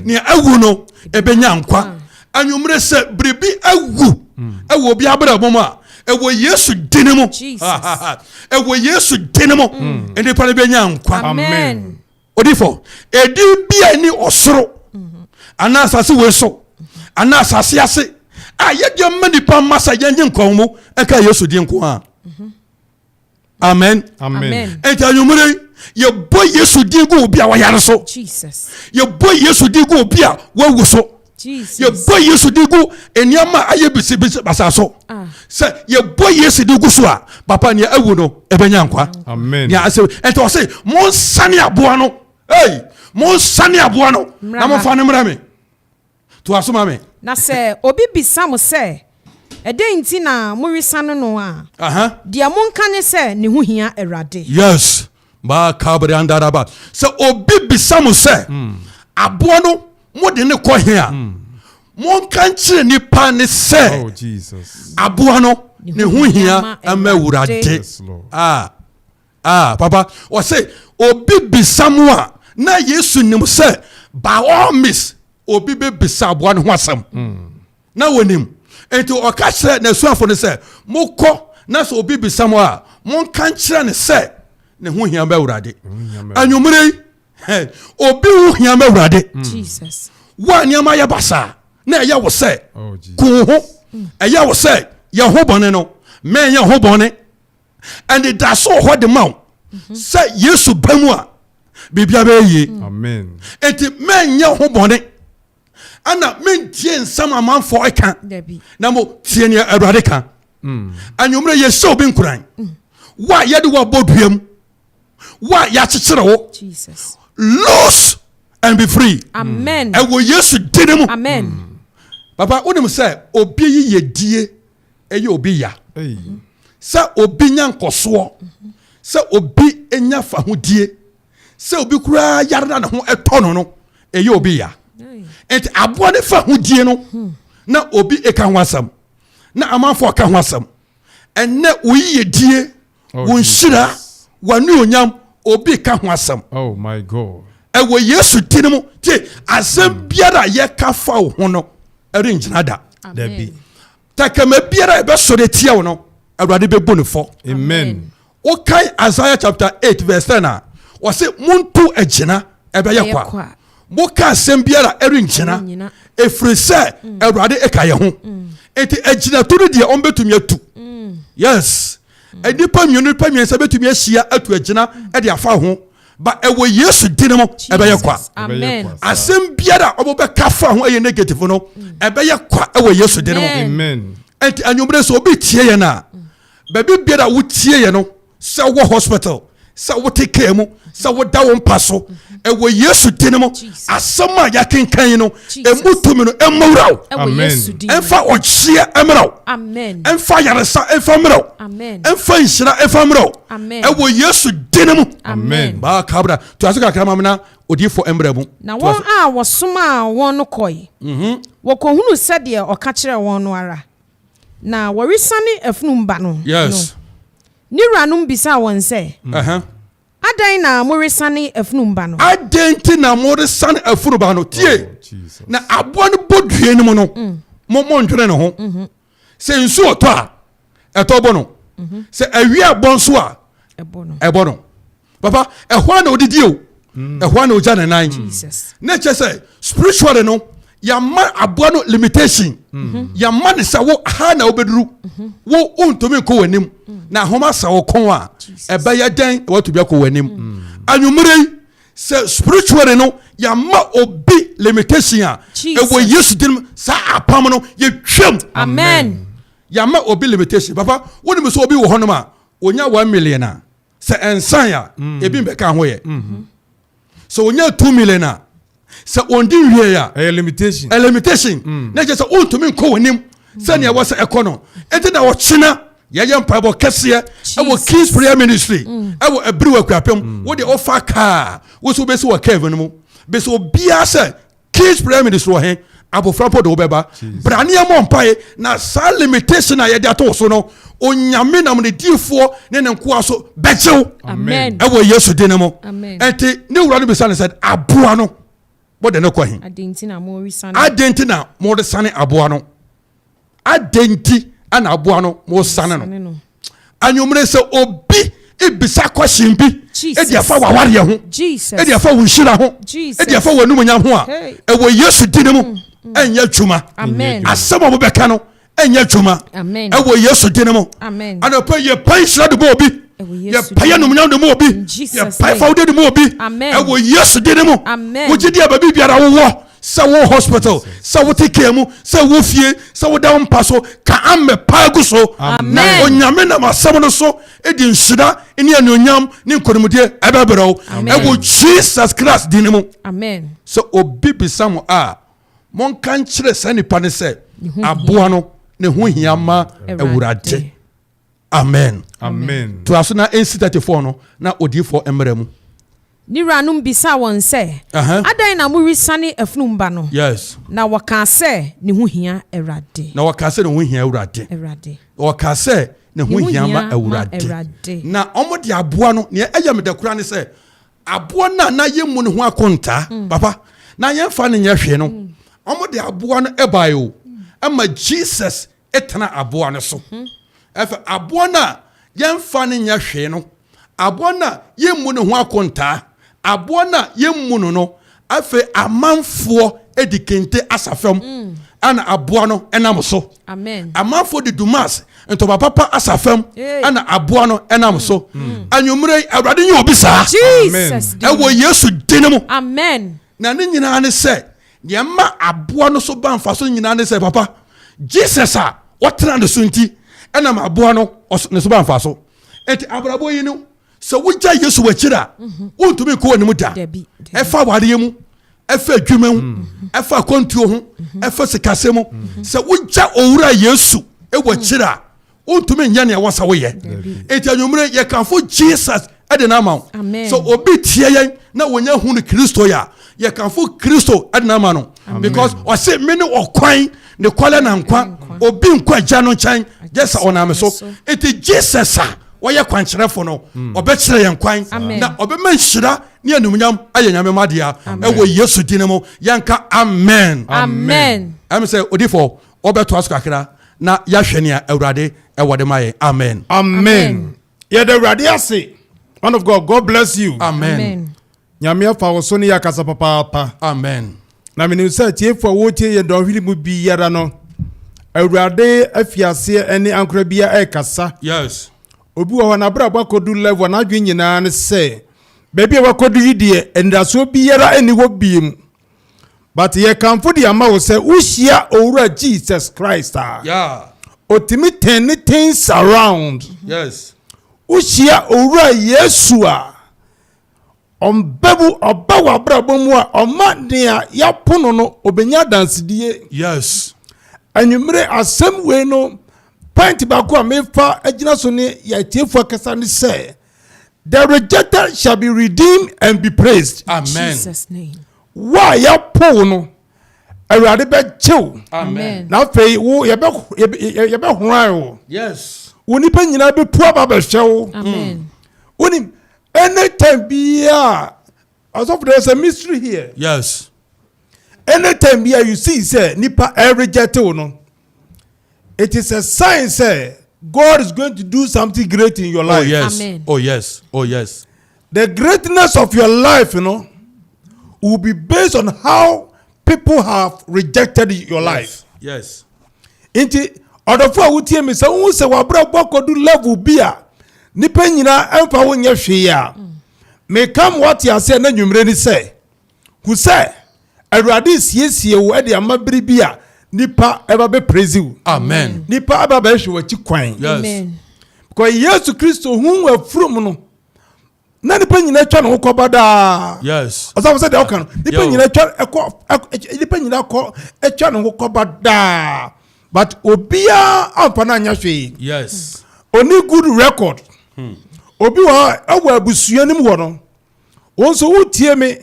Nea awu no ɛbɛnya nkwa. Mm. Anwummere sɛ biribi awu mm. ɛwɔ obi abrabɔ mu a, ɛwɔ Yesu din mu. Ɛwɔ Yesu din mu. Nnipa no bɛnya nkwa. Amen. Odifo, edin bi a ɛni ɔsoro anaa asase wei so anaa asase ase a yɛde ama nipa mma sɛ yɛnye nkwa mu ɛka Yesu din nko a. Amen. Amen. Enti anwummere yi yɛbɔ Yesu din gu obi a wayare so. Yɛbɔ Yesu din gu obi a wawu so. Yɛbɔ Yesu din gu nneɛma a ayɛ bisibisi basa so. Ah. Sɛ yɛbɔ Yesu din gu so a, papa nea awu no ɛbɛnya nkwa. Amen. Nea asɛ ɛnti ɔse monsane aboa no. Ei, monsane aboa no na momfa no mmrɛ me. Toa so ma me. Na sɛ obi bisa mo sɛ, Ɛdɛn nti na moresane no a, deɛ monka ne sɛ, Ne ho hia Awurade. Yes. Makabriandaraba. Sɛ obi bisa mo sɛ, aboa no mode no kɔ he a, monka nkyerɛ nipa ne sɛ, oh, aboa no ne ho hia ma Awurade. Ah, ah, papa, ɔse obi bisa mo a, na Yesu nim sɛ by all means obi bɛbisa aboa no ho asɛm. Na wɔnim. Enti ɔka kyerɛ n'asuafo no sɛ, Mokɔ na sɛ obi bisa mo a, monka nkyerɛ no sɛ ne ho hia ma Awurade. Anwummere yi, obi ho hia ma Awurade. Wo a nneɛma yɛ basaa na ɛyɛ wo sɛ oh, ku wo ho, ɛyɛ wo sɛ yɛ ho bɔne no, mɛnyɛ ho bɔne. Anidaso wɔ hɔ de ma wo sɛ Yesu ba mu a, biribiara bɛyɛ yie. Enti mɛnyɛ ho bɔne. Ɛna mentie nsɛm amanfoɔ ɛka. Na mo tie nea Awurade ka. Anwummerɛ yɛhyɛ obi nkuran. Wo a yɛde wo abɔ dua mu. Wo a yɛakyekyere wo. Loose and be free. Amen. Ɛwɔ Yesu din mu. Amen. Papa, wonim sɛ obi yi yɛ die ɛyɛ obi ya. Sɛ obi nya nkɔsoɔ, sɛ obi nya fahodie, sɛ obi koraa yare na ne ho ɛtɔ no no, ɛyɛ obi ya. Nti aboa ne fahodie no na obi ɛka ho asɛm, na amanfoɔ ka ho asɛm. Ɛnɛ wo yiyedie, Oh, wo nhyira, Jesus. w'anuonyam, obi ka ho asɛm. Oh my God. Ɛwɔ Yesu din mu. Tie, asɛm biara a yɛka fa wo ho no, ɛrengyina da. Dabi. Tɛkɛmɛ biara a ɛbɛsɔre atia wo no, Awurade bɛbu no fɔ. Amen. Wokan Isaiah chapter 8 verse 10 a, wɔse monto agyina, ɛbɛyɛ kwa. Moka asɛm biara a ɛrengyina, ɛfiri sɛ Awurade ka yɛn ho. Enti agyinatu no deɛ ɔmbɛtumi atu. Yes. Nnipa mmienu, nnipa mmiɛnsa bɛtumi ahyia atu agyina de afa ho. Ba ɛwɔ Yesu din mu ɛbɛyɛ kwa. Amen. Asɛm biara a wɔbɛka fa ho ɛyɛ negative no, ɛbɛyɛ kwa ɛwɔ Yesu din mu. Amen. Enti anwummere sɛ obi tie yɛn a, baabi biara a wotie yɛn no, sɛ wowɔ hospital, sɛ wote kaa mu, sɛ woda wo mpa so, ɛwɔ Yesu din mu, asɛm a yɛakenkan yi no, ɛmu tumi no ɛmmɔwura wo. Amen. Ɛmfa ɔkyeɛ ɛmmerɛ wo. Ɛmfa yaresa ɛmfa mmerɛ wo. Ɛmfa nhyira ɛmfa mmerɛ wo. Ɛwɔ Yesu din mu. Amen. Baa kabra. To ase kakra ma me na odiyifoɔ mmerɛ mu. Na wɔn a wɔsomaa wɔn no kɔe. Wɔkɔhunuu sɛdeɛ ɔka kyerɛɛ wɔn no ara. Na wɔresiane afunumu ba no no, ne wuranom bisaa wɔn sɛ, Adɛn na moresane afunumu ba no? Adɛn nti na moresane afunumu ba no? Tie! Na aboa no bɔ dua no mu no, mo mondwene ne ho. Sɛ nsuo ɔtɔ a, ɛtɔ bɔ no. Sɛ awia bɔ nso a, ɛbɔ no. Papa, ɛhɔ a na odidi o. Ɛhɔ a na ogya ne nan. Na kyerɛ sɛ spiritually no, yɛama aboa no limitation. Yɛama ne sɛ wo ha na wobɛduru. Wo wontumi nkɔ w'anim. Na ahoma sa wo kɔn a, ɛbɛyɛ dɛn na woatumi akɔ w'anim? Anwummerɛ yi, sɛ spiritually no yɛama obi limitation a, ɛwɔ Yesu din mu, saa apam no yɛtwam. Amen. Yɛama obi limitation. Papa, wonim sɛ obi wɔ hɔnom a, onya 1 million a, sɛ ɛnsan a, ebi mbɛka ho yɛ. Sɛ onya 2 million a, sɛ ɔndi nwie a, ɛyɛ limitation. Ɛyɛ limitation. Na kyerɛ sɛ wontumi nkɔ w'anim sɛnea ɛwɔ sɛ ɛkɔ no. Enti na ɔkyena yɛyɛ mpaebɔ kɛseɛ ɛwɔ King's Prayer Ministry ɛwɔ Abiriw Akuapem. Wo deɛ wofa kaa, wo so wobɛsi wɔ curve no mu. Bɛsɛ obiara sɛ King's Prayer Ministry wɔ he? Abofra mpo de wo bɛba. Bra ne yɛmmɔ mpae na saa limitation a yɛde ato wo so no, Onyame nam ne diifoɔ ne ne nkoa so bɛgye wo. Amen. Ɛwɔ Yesu din mu. Amen. Ɛnti ne wura no bisa no sɛ, aboa no, mode no kɔ he? Adɛn nti na moresane? Adɛn nti na moresane aboa no? Adɛn nti na aboa no mosane no? Anwummere sɛ obi ebisa question bi ɛde afa w'awareɛ ho, ɛde afa wo nhyira ho, ɛde afa w'anumunyam ho a, ɛwɔ Yesu din mu ɛnyɛ adwuma. Asɛm a mobɛka no ɛnyɛ adwuma ɛwɔ Yesu din mu. Anɔpa yɛpae nhyira de ma obi, yɛpae anumunyam de ma obi, yɛpae fawode de ma obi ɛwɔ Yesu din mu. Wogye di a baabi biara wowɔ, sɛ wo hospital, sɛ wote kaa mu, sɛ wo fie, sɛ woda wo mpa so, ka amɛ paa gu so. Na Onyame nam asɛm no so de nhyira ne anuonyam ne nkonimdie ɛbɛbrɛ wo ɛwɔ Jesus Christ din mu. Sɛ obi bisa mo a, monka nkyerɛ saa nipa no sɛ aboa no ne ho hia ma Awurade. Amen. Amen. Toa so na ɛnsi 34 no na odiyifoɔ mmra mu. Ne wuranom bisaa wɔn sɛ, Adɛn na moresiane afunumu ba no? Yes. Na wɔkaa sɛ, Ne ho hia Awurade. Na wɔkaa sɛ ne ho hia Awurade. Awurade. Wɔkaa sɛ ne ho hia ma Awurade. Na wɔde aboa no, nea ɛyɛ me dɛ koraa ne sɛ, aboa no a na yɛmmu ne ho akontaa, papa, na yɛmfa no nyɛ hwee no, wɔde aboa no bae o, ɛma Jesus tena aboa no so. Ɛfɛ aboa no a yɛmfa no nyɛ hwee no, aboa no a yɛmmu ne ho akontaa, aboa no a yɛmmu no no, afei amanfoɔ de kente asa fam, ɛna aboa no nam so. Amanfoɔ de dumas ntoma papa asa fam, ɛna aboa no nam so. Anwummerɛ yi, Awurade nyɛ obi saa. Ɛwɔ Yesu din mu. Amen. Na ne nyinaa ne sɛ, Nea ɛma aboa no so ba mfaso nyinaa ne sɛ papa Jesus a ɔtena ne so nti ɛnam aboa no ne so ba mfaso. Enti abrabɔ yi no sɛ wogya Yesu w'akyiri a wontumi nkɔ w'anim da. Ɛfa awareɛ mu, ɛfa adwuma mu, ɛfa akwantuo ho, ɛfa sikasɛm mu. Sɛ wogya owura Yesu wɔ akyiri a wontumi nyɛ nea ɛwɔ sɛ woyɛ. Enti anwummere yɛkamfo Jesus de no ama wo. Sɛ obi tie yɛn na wɔnya hu no Kristo yɛ a, yɛkamfo Kristo de no ama no. Because ɔse me ne ɔkwan ne kwalɛ na nkwa. Obi nkɔ agya no nkyɛn gye sɛ ɔnam so. Enti Jesus a wɔyɛ kwankyerɛfo no, ɔbɛkyerɛ yɛn kwan na ɔbɛma nhyira ne animuonyam ayɛ Nyame ma dea. Ɛwɔ Yesu din mu yɛnka amen. Amen. Ɛm sɛ odifo ɔbɛtoa so kakra na yɛahwɛ nea Awurade ɛwɔ de ma yɛn. Amen. Amen. Yɛda Awurade ase. Man of God, God bless you. Amen. Nyame afa wo so ne yɛ akasa papaapa. Amen. Na menim sɛ atiefo a wɔretie yɛn dɔnhwere mu biara no, Awurade afi aseɛ ne ankora biara ɛrekasa. Yes. Obi wɔ hɔ n'abrabɔ akɔdu level a n'adwene nyinaa ne sɛ baabi a wakɔdu yi deɛ anidasoɔ biara nni hɔ biem. But yɛkamfo de ama wo sɛ wohyia Owura Jesus Christ a, Yeah. otumi turn ne things around. Yes. Wohyia Owura Yesu a, ɔmba mu, ɔba w'abrabɔ mu a, ɔma nea yɛapo no no, obenya adansedie. Yes. Anwummere asɛm wei no, point baako a mefa agyina so ne yɛatiefo akasa ne sɛ, the rejected shall be redeemed and be praised. Amen. Jesus name. Wo a yɛapo no, Awurade bɛgye wo. Amen. Na afei wo yɛbɛhoran wo. Yes. Wo nipa nyinaa bɛpu aba bɛhwɛ wo. Amen. Wonim, anytime biara, ɔsɔfo there is a mystery here. Yes. Anytime biara you see sɛ nipa ɛreject wo no, it is a sign sɛ God is going to do something great in your life. Oh yes. Amen. Oh yes. Oh yes. The greatness of your life, you know, will be based on how people have rejected your life. Yes. Nti ɔdɔfo a wotie mi sɛ wohu sɛ w'abrabɔ akɔdu level bi a nipa nyinaa ɛmfa wo nyɛ hwee a, meka ma wate aseɛ na nwummerɛ ni sɛ hu sɛ Awurade siesie wo de ama bere bi a nipa ɛba bɛ praise wo. Amen. Nipa ɛba bɛhwɛ w'akyi kwan. Yes. Amen. Because Yesu Kristo hu afurum no na nipa nyinaa atwa ne ho kɔba daa. Yes. Ɔsafo sɛ deɛ ɔka no nipa Yo. nyinaa atwa ɛkɔ nipa nyinaa kɔ atwa ne ho kɔba daa but obiara amfa no anyɛ hwee. Yes. Oni good record. Obi wɔ hɔ ɛwɔ abusua no mu hɔ no wɔn nso wotie me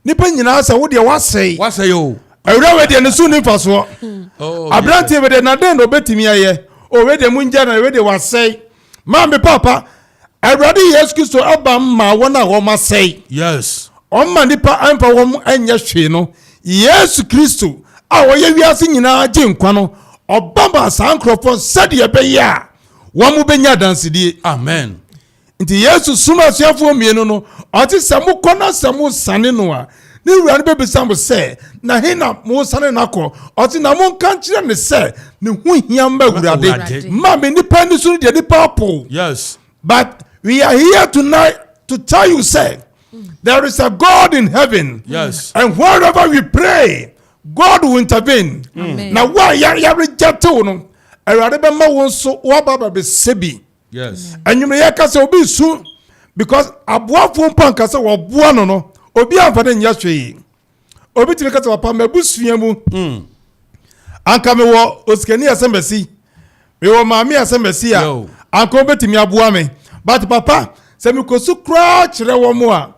nipa nyinaa sɛ wo deɛ wasɛe. Wasɛe o. Awura wei deɛ ne so ni mfasoɔ. Oh, Aberanteɛ wei deɛ naden na obetumi ayɛ. O wei deɛ mungya na wei deɛ wasɛe. Maame papa, Awurade Yesu Kristo aba mma wɔn a wɔn asɛe. Yes. Ɔmma nipa amfa wɔn nyɛ hwee no. Yesu Kristo a ɔyɛ wiase nyinaa gye nkwa no, ɔba ma saa nkurɔfoɔ sɛdeɛ ɛbɛyɛ a wɔn bɛnya adansedie. Amen. Nti Yesu soma asuafoɔ mmienu no, ɔte sɛ mokɔ na sɛ mosane no a, ne wura no bɛbisa mo sɛ, na he na mosane no akɔ? Ɔte na monka nkyerɛ ne sɛ ne ho hia ma Awurade. Ma me nipa ani so no deɛ nipa apo. Yes. But we are here tonight to tell you say there is a God in heaven. Yes. And wherever we pray, God will intervene. Amen. Na wo a yɛreject wo no, Awurade bɛma wo nso woaba abɛsɛ bi. Yes. Anwummerɛ yɛka sɛ obi su because aboafoɔ mpo anka sɛ wɔboa no no, obi amfa no nyɛ hwee. Obi tumi ka sɛ papa m'abusua mu anka mewɔ osikani asɛm asi, mewɔ maame asɛm asi a Yo. anka wɔbɛtumi aboa me. But papa sɛ mekɔsu koraa kyerɛ wɔn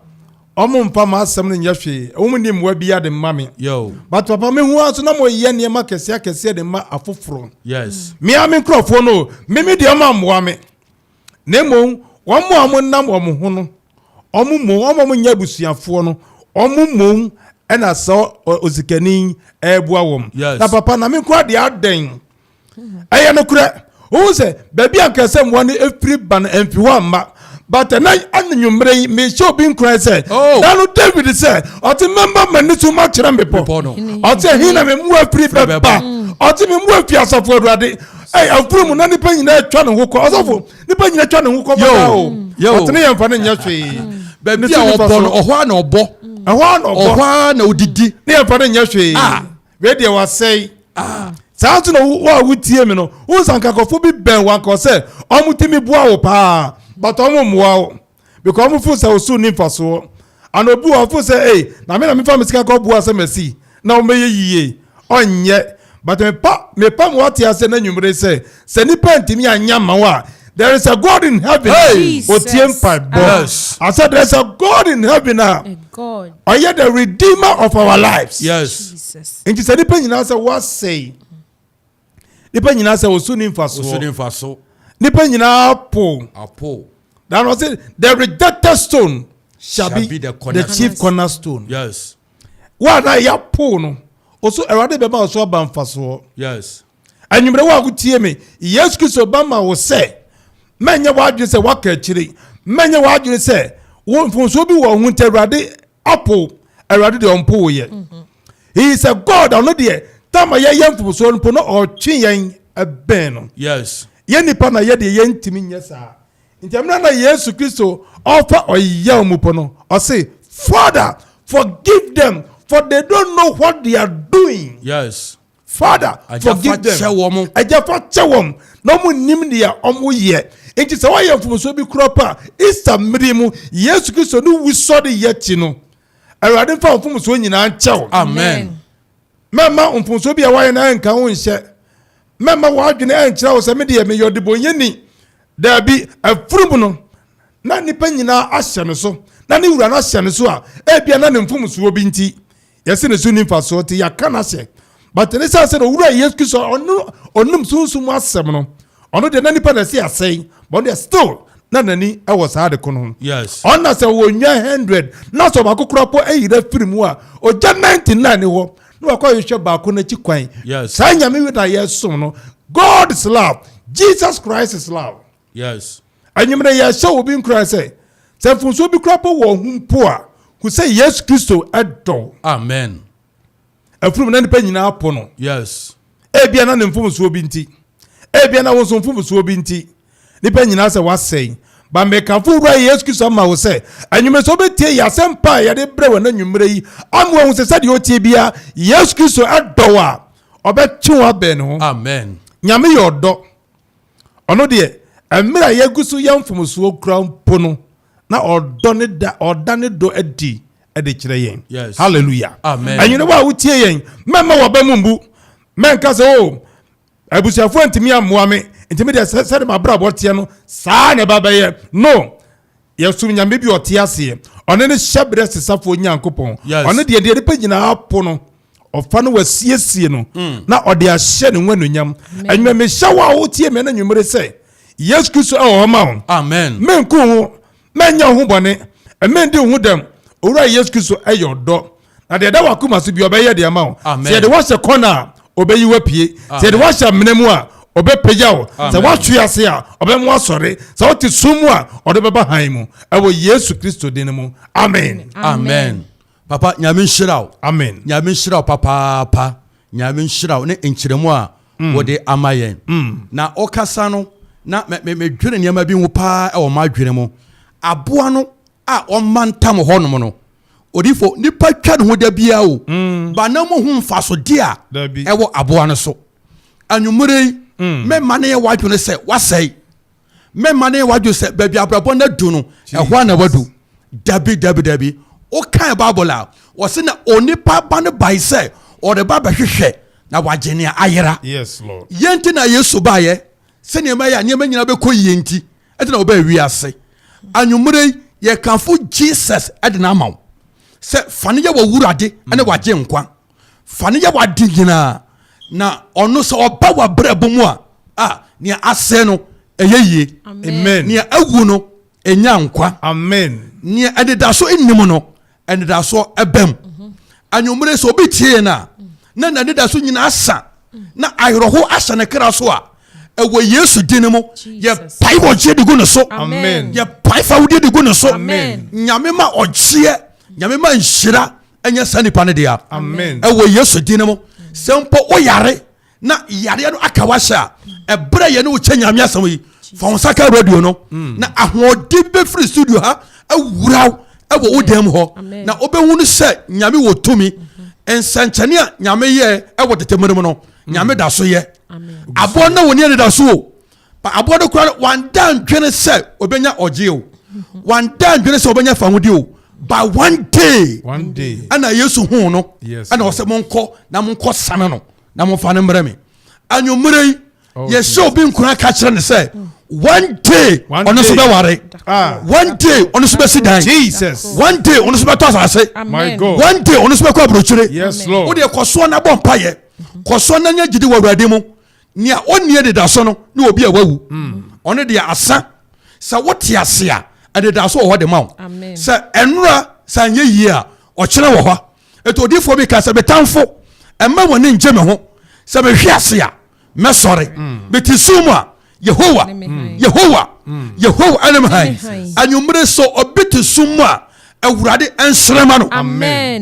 a wɔn mfa m'asɛm no nyɛ hwee, wɔn nni mmoa biara de mma me. Yo. But papa mehu ara so na moyɛ nneɛma kɛseɛ akɛseɛ de ma afoforɔ. Yes. Mea me nkurɔfoɔ no, me me deɛ ɔma mmoa me. Na mmom wɔn a wɔnam wɔn ho no, wɔn mmom, wɔn a wɔnyɛ abusuafoɔ no, wɔn mmom ɛna sɛ osikani ɛreboa wɔn. Yes. Na papa na me nkoa deɛ adɛn? Ɛyɛ nokorɛ. Wohu sɛ baabi a nka sɛ mmoa no ɛfiri ba no ɛmfi hɔ amma. But ɛna anwummerɛ yi mehyɛ obi nkuran sɛ Oh. da no David sɛ ɔte mɛma m'ani so makyerɛ mmepɔ. Bepɔ no. Ɔte ɛhe na me mmoa firi bɛba. bɛba. Ɔte me mmoa fi asafo Awurade. Ɛy afuru mu na nipa nyinaa atwa ne ho kɔ. Ɔsɔfo nipa nyinaa atwa ne ho kɔ bɛda o. Yo. Ɔte ne yɛn fa ne nyɛ hwee. Baabi Ne a so nifa ɔbɔ no, so. ɔhɔ a na ɔbɔ. Ɛhɔ ara na ɔbɔ. Ɔhɔ ara na odidi. Ne yɛmfa no nyɛ hwee. Ah. Wei deɛ wasɛe. Saa nso na wo a wotie me no, wo nsa nkankɔfo bi bɛn wo anka sɛ ɔmo tumi boa wo paa, but ɔmo mmoa wo because ɔmo feel sɛ wo so nni mfasoɔ. Ana obi wɔ hɔ ɔfeel sɛ ei, na me na mefa me sika kɔ boa sɛ masi na ɔmo bɛyɛ yie. Ɔnyɛ. But mepa mepa ma wate aseɛ na nwummere sɛ, sɛ nipa ntumi anyɛ ama wo a, there is a God in heaven. Hey! Otie mpaebɔ. Yes. I said there is a God in heaven a God. ɔyɛ the redeemer of our lives. Yes. Jesus. Nti sɛ nipa nyinaa sɛ wasɛe, nipa nyinaa sɛ osu ni Osu ni nfasoɔ, mfaso. nipa nyinaa po. Apo. Dan ɔsɛ the rejected stone shall be the the cornerstone. chief cornerstone. Yes. Wa na ya po no, oso Awurade bɛma ɔso aba mfasoɔ. Yes. Anwummerɛ wo a wotie me, Yesu Kristo ba ma wo sɛ mɛnyɛ w'adwene sɛ woaka akyire, mɛnyɛ w'adwene sɛ wo mfomsoɔ bi wɔ ho nti Awurade apo. Awurade deɛ ɔmpo wo yɛ. He is a God, ɔno deɛ tama yɛyɛ mfomsoɔ no mpo na ɔtwe yɛn ɛbɛn no. Yes. Yɛn nipa na yɛdeɛ yɛntumi nyɛ saa. Nti mmerɛ na Yesu Kristo ɔfa ɔyaw mu po no, ɔse, Father, forgive them, for they don't know what they are doing. Yes. Father, Agya forgive fa them. kyɛ wɔn. Agya fa kyɛ wɔn na wɔn nim deɛ wɔn yɛ. Nti sɛ wɔyɛ mfomsoɔ bi kura pa, Easter mmiri mu, Yesu Kristo ne wusɔre yɛ akyi no, Awurade mfa mfomsoɔ nyinaa nkyɛ wo. Amen. Mɛma mfomsoɔ bi a wɔayɛ no ɛnka wo nhyɛ. Mɛma w'adwene ɛnkyerɛ wo sɛ me deɛ meyɛ ɔdebɔnyɛni. Daabi, afurum no na nipa nyinaa ahyɛ no so, na ne wura no ahyɛ no so a, ebia na ne mfomsoɔ bi nti yɛsi ne so ni mfasoɔ nti yɛaka no ahyɛ. But ne sɛ sɛ owura Yesu Kristo ɔno ɔnum sunsum asɛm no, ɔno deɛ na nipa na ɛsɛ asɛe, but ɔno deɛ still na n'ani ɛwɔ saa ade ko no ho. Yes. Ɔna sɛ wɔnya 100 na sɛ ɔbaako kora po ayira firi mu a, ɔgya 99 hɔ na wakɔ ahwehwɛ baako n'akyi kwan. Yes. Saa Nyame wi na yɛsom no. God is love. Jesus Christ is love. Yes. Anwummerɛ yɛhyɛ obi nkuran sɛ sɛ mfomsoɔ bi kora po wɔ ho mpo a, hu sɛ Yesu Kristo ɛdɔ. Amen. Afurum na nipa nyinaa po no. Yes. Ebia na ne mfomsoɔ bi nti, ebia na wo nso mfomsoɔ bi nti, nipa nyinaa sɛ wasɛe. Ba mmekamfo Wura Yesu Kristo ama wo sɛ anwummerɛ sɛ wobɛtie yɛ asɛmpa a yɛde brɛ wɔ n'anwummerɛ yi ama wahu sɛ sɛdeɛ ɔtie biara Yesu Kristo ɛdɔ wo a, ɔbɛtwe wo abɛn ne ho. Amen. Nyame yɛ ɔdɔ. Ɔno deɛ mmerɛ a yɛgu so yɛ mfomsoɔ kura mpo no, na ɔdɔ ne da ɔda ne dɔ adi de kyerɛ yɛn. Yes. Hallelujah. Amen. Ɛnyina wo a wotie yɛn, mɛmma w'aba mu mbu. Mɛnka sɛ o abusuafoɔ ntumi ammoa me, ntumi deɛ sɛ sɛde m'abrabɔ teɛ no saa na ɛba bɛyɛ. No, yɛsom Nyame bi ɔte aseɛ. Ɔne ne hyɛberɛ sesafoɔ Nyankopɔn. Yes. Ɔno deɛ deɛ nipa nyinaa po no, ɔfa no wasiesie no na ɔde ahyɛ ne ho anuonyam. Ɛnwuma mehyɛ wo a wotie me no anwummere sɛ Yesu Kristo ɛwɔ hɔ ma wo. Amen. Menku ho, mɛnyɛ wo ho bɔne, mmendi wo ho dɛm. Owura Yesu Kristo ɛyɛ ɔdɔ. Na deɛ ɛda w'akoma so bi ɔbɛyɛ deɛ ama wo. Amen. Sɛ yɛde woahyɛ kɔna a, ɔbɛyi wo apue. Sɛ yɛde woahyɛ amena mu a, ɔbɛpagya wo. Sɛ Amen. woahwe ase a, ɔbɛma woasɔre. Sɛ wote sum mu a, ɔde bɛba hann mu. Ɛwɔ Yesu Kristo din mu. Amen. Amen. Papa, Nyame nhyira wo. Amen. Nyame nhyira wo papaapa. Nyame nhyira wo ne nkyerɛmu a wode ama yɛn. Na ɔkasa no, na medwene nneɛma bi ho paa wɔ m'adwene mu. Aboa no a ɔma ntam hɔnom no, odifo, nipa twa ne ho da biara o. Ba na mo ho mfasode a Dabi. ɛwɔ aboa no so. Anwummere yi, mɛma ne yɛ w'adwene sɛ wasɛe. Mɛma ne yɛ w'adwene sɛ baabi abrabɔ no adu no, ɛhɔ a na wadu. Dabi, dabi, dabi. Wokan Bible a, wɔse na onipa ba no bae sɛ ɔde ba bɛhwehwɛ na wagye nea ayera. Yes, Lord. Yɛn nti na Yesu baeɛ, sɛnea ɛbɛyɛ a nneɛma nyinaa bɛkɔ yie nti, ɛnti na ɔbaa wiase. Anwummere yi, yɛkamfo Jesus de no ama wo sɛ fa no yɛ w'awurade ne w'agye nkwa. Fa no yɛ w'ade nyinaa, na ɔno sɛ ɔba w'abrabɔ mu a, a nea asɛe no ɛyɛ yie. Amen. Nea awu no ɛnya nkwa. Amen. Nea anidaso nnim no, anidasoɔ ɛbɛm. Anwummere sɛ obi tie no a, na n'anidaso nyinaa sa, na awerɛho ahyɛ ne kra so a, ɛwɔ Yesu din mu, yɛpae ɔgyeɛ de gu ne so. Amen. Yɛpae fawodie de gu ne so. Amen. Nyame ma ɔgyeɛ, Nyame ma nhyira ɛnyɛ saa nipa no dea. Amen. Ɛwɔ Yesu din mu. Sɛ mpo woyare na yareɛ no aka wahyɛ a, ɛberɛ yɛ ne wo kyɛ Nyame asɛm yi, fa wo nsa ka radio no, na ahoɔden bɛfiri studio ha awura wo. ɛwɔ wo dan mu hɔ na wobɛhunu sɛ Nyame wɔ tumi. Nsɛnkyɛnne a Nyame yɛɛ ɛwɔ tete mmerɛ mu no, Nyame da so yɛ. Aboa no na wɔni anidaso o. Ba aboa no koraa no, wanda ndwene sɛ ɔbɛnya ɔgye o. Wanda ndwene sɛ ɔbɛnya fahodi o. But one day, one day, ɛna Yesu huu no, yes, ɛna ɔsɛ monkɔ na monkɔ sane no na momfa no mmerɛ me. Anwummerɛ yi, oh, yɛhyɛ obi nkura ka kyerɛ no sɛ one day ɔno nso bɛware, ah. one day ɔno nso bɛsi dan, Jesus, one day ɔno nso bɛtɔ asase, one day ɔno nso bɛkɔ aburokyire. Yes, Lord. Wo deɛ kɔsoɔ na bɔ mpaeɛ, kɔsoɔ na nya gyidi wɔ Awurade mu. Nea ɔnni anidaso no ne obi a wawu. Hmm. Ɔno deɛ asa. Sɛ wote ase a, anidaso wɔ hɔ de ma wo. Sɛ ɛnora sɛ anyɛ yie a, ɔkyena wɔ hɔ. Eti odiifoɔ bi ka sɛ, metamfo, ɛmma w'ani ngye me ho. Sɛ mehwe ase a, mɛsɔre. Hmm. Mete sum mu a, Yehowa, Yehowa, Yehowa ɛne me hann. Anwummere sɛ obi te sum mu a, Awurade nhyerɛn ma no.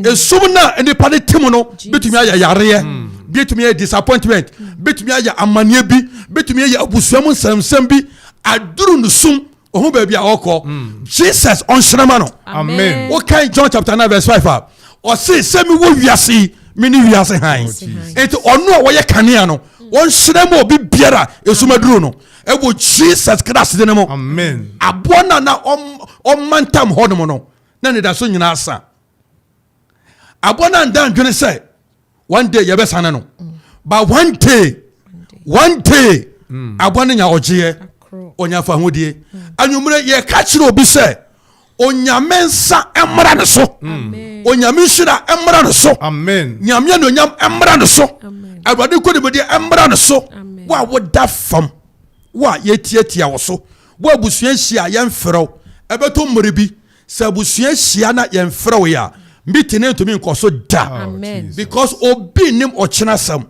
Esum no a nnipa de te mu no betumi ayɛ yareɛ, hmm. betumi ayɛ disappointment, betumi ayɛ amanneɛ bi, betumi ayɛ abusua mu nsɛmnsɛm bi. Aduru no sum, ohun baabi a ɔkɔ. Hmm. Jesus ɔnhyerɛn ma no. Wokan John chapter 9 verse 5 a, ɔse sɛ mewɔ wiase yi, me ne wiase hann. Oh, Enti ɔno a wɔyɛ kanea no, wɔnhyerɛn ma obi biara esum aduru no. Ɛwɔ Jesus Christ din mu. Amen. Aboa no a na ɔmantam hɔnom no, na anidaso nyinaa sa. Aboa no anda ndwene sɛ one day yɛbɛsane no. But one day, one day, mm. aboa no nya ɔgyeɛ, ɔnya fahodie. Mm. Anwummerɛ yɛka kyerɛ obi sɛ Onyame nsa mmra ne so. Onyame nhyira mmra ne so. Nyame anuonyam mmra ne so. Awurade nkonimdie mmra ne so. Wo a woda fam, wo a yɛtiatia wo so, wo abusua hyia a yɛmfrɛ wo, ɛbɛtɔ mmere bi sɛ abusua hyia na yɛmfrɛ wo yɛ a, meeting no ntumi nkɔ so da. Oh, Because obi nim ɔkyena asɛm.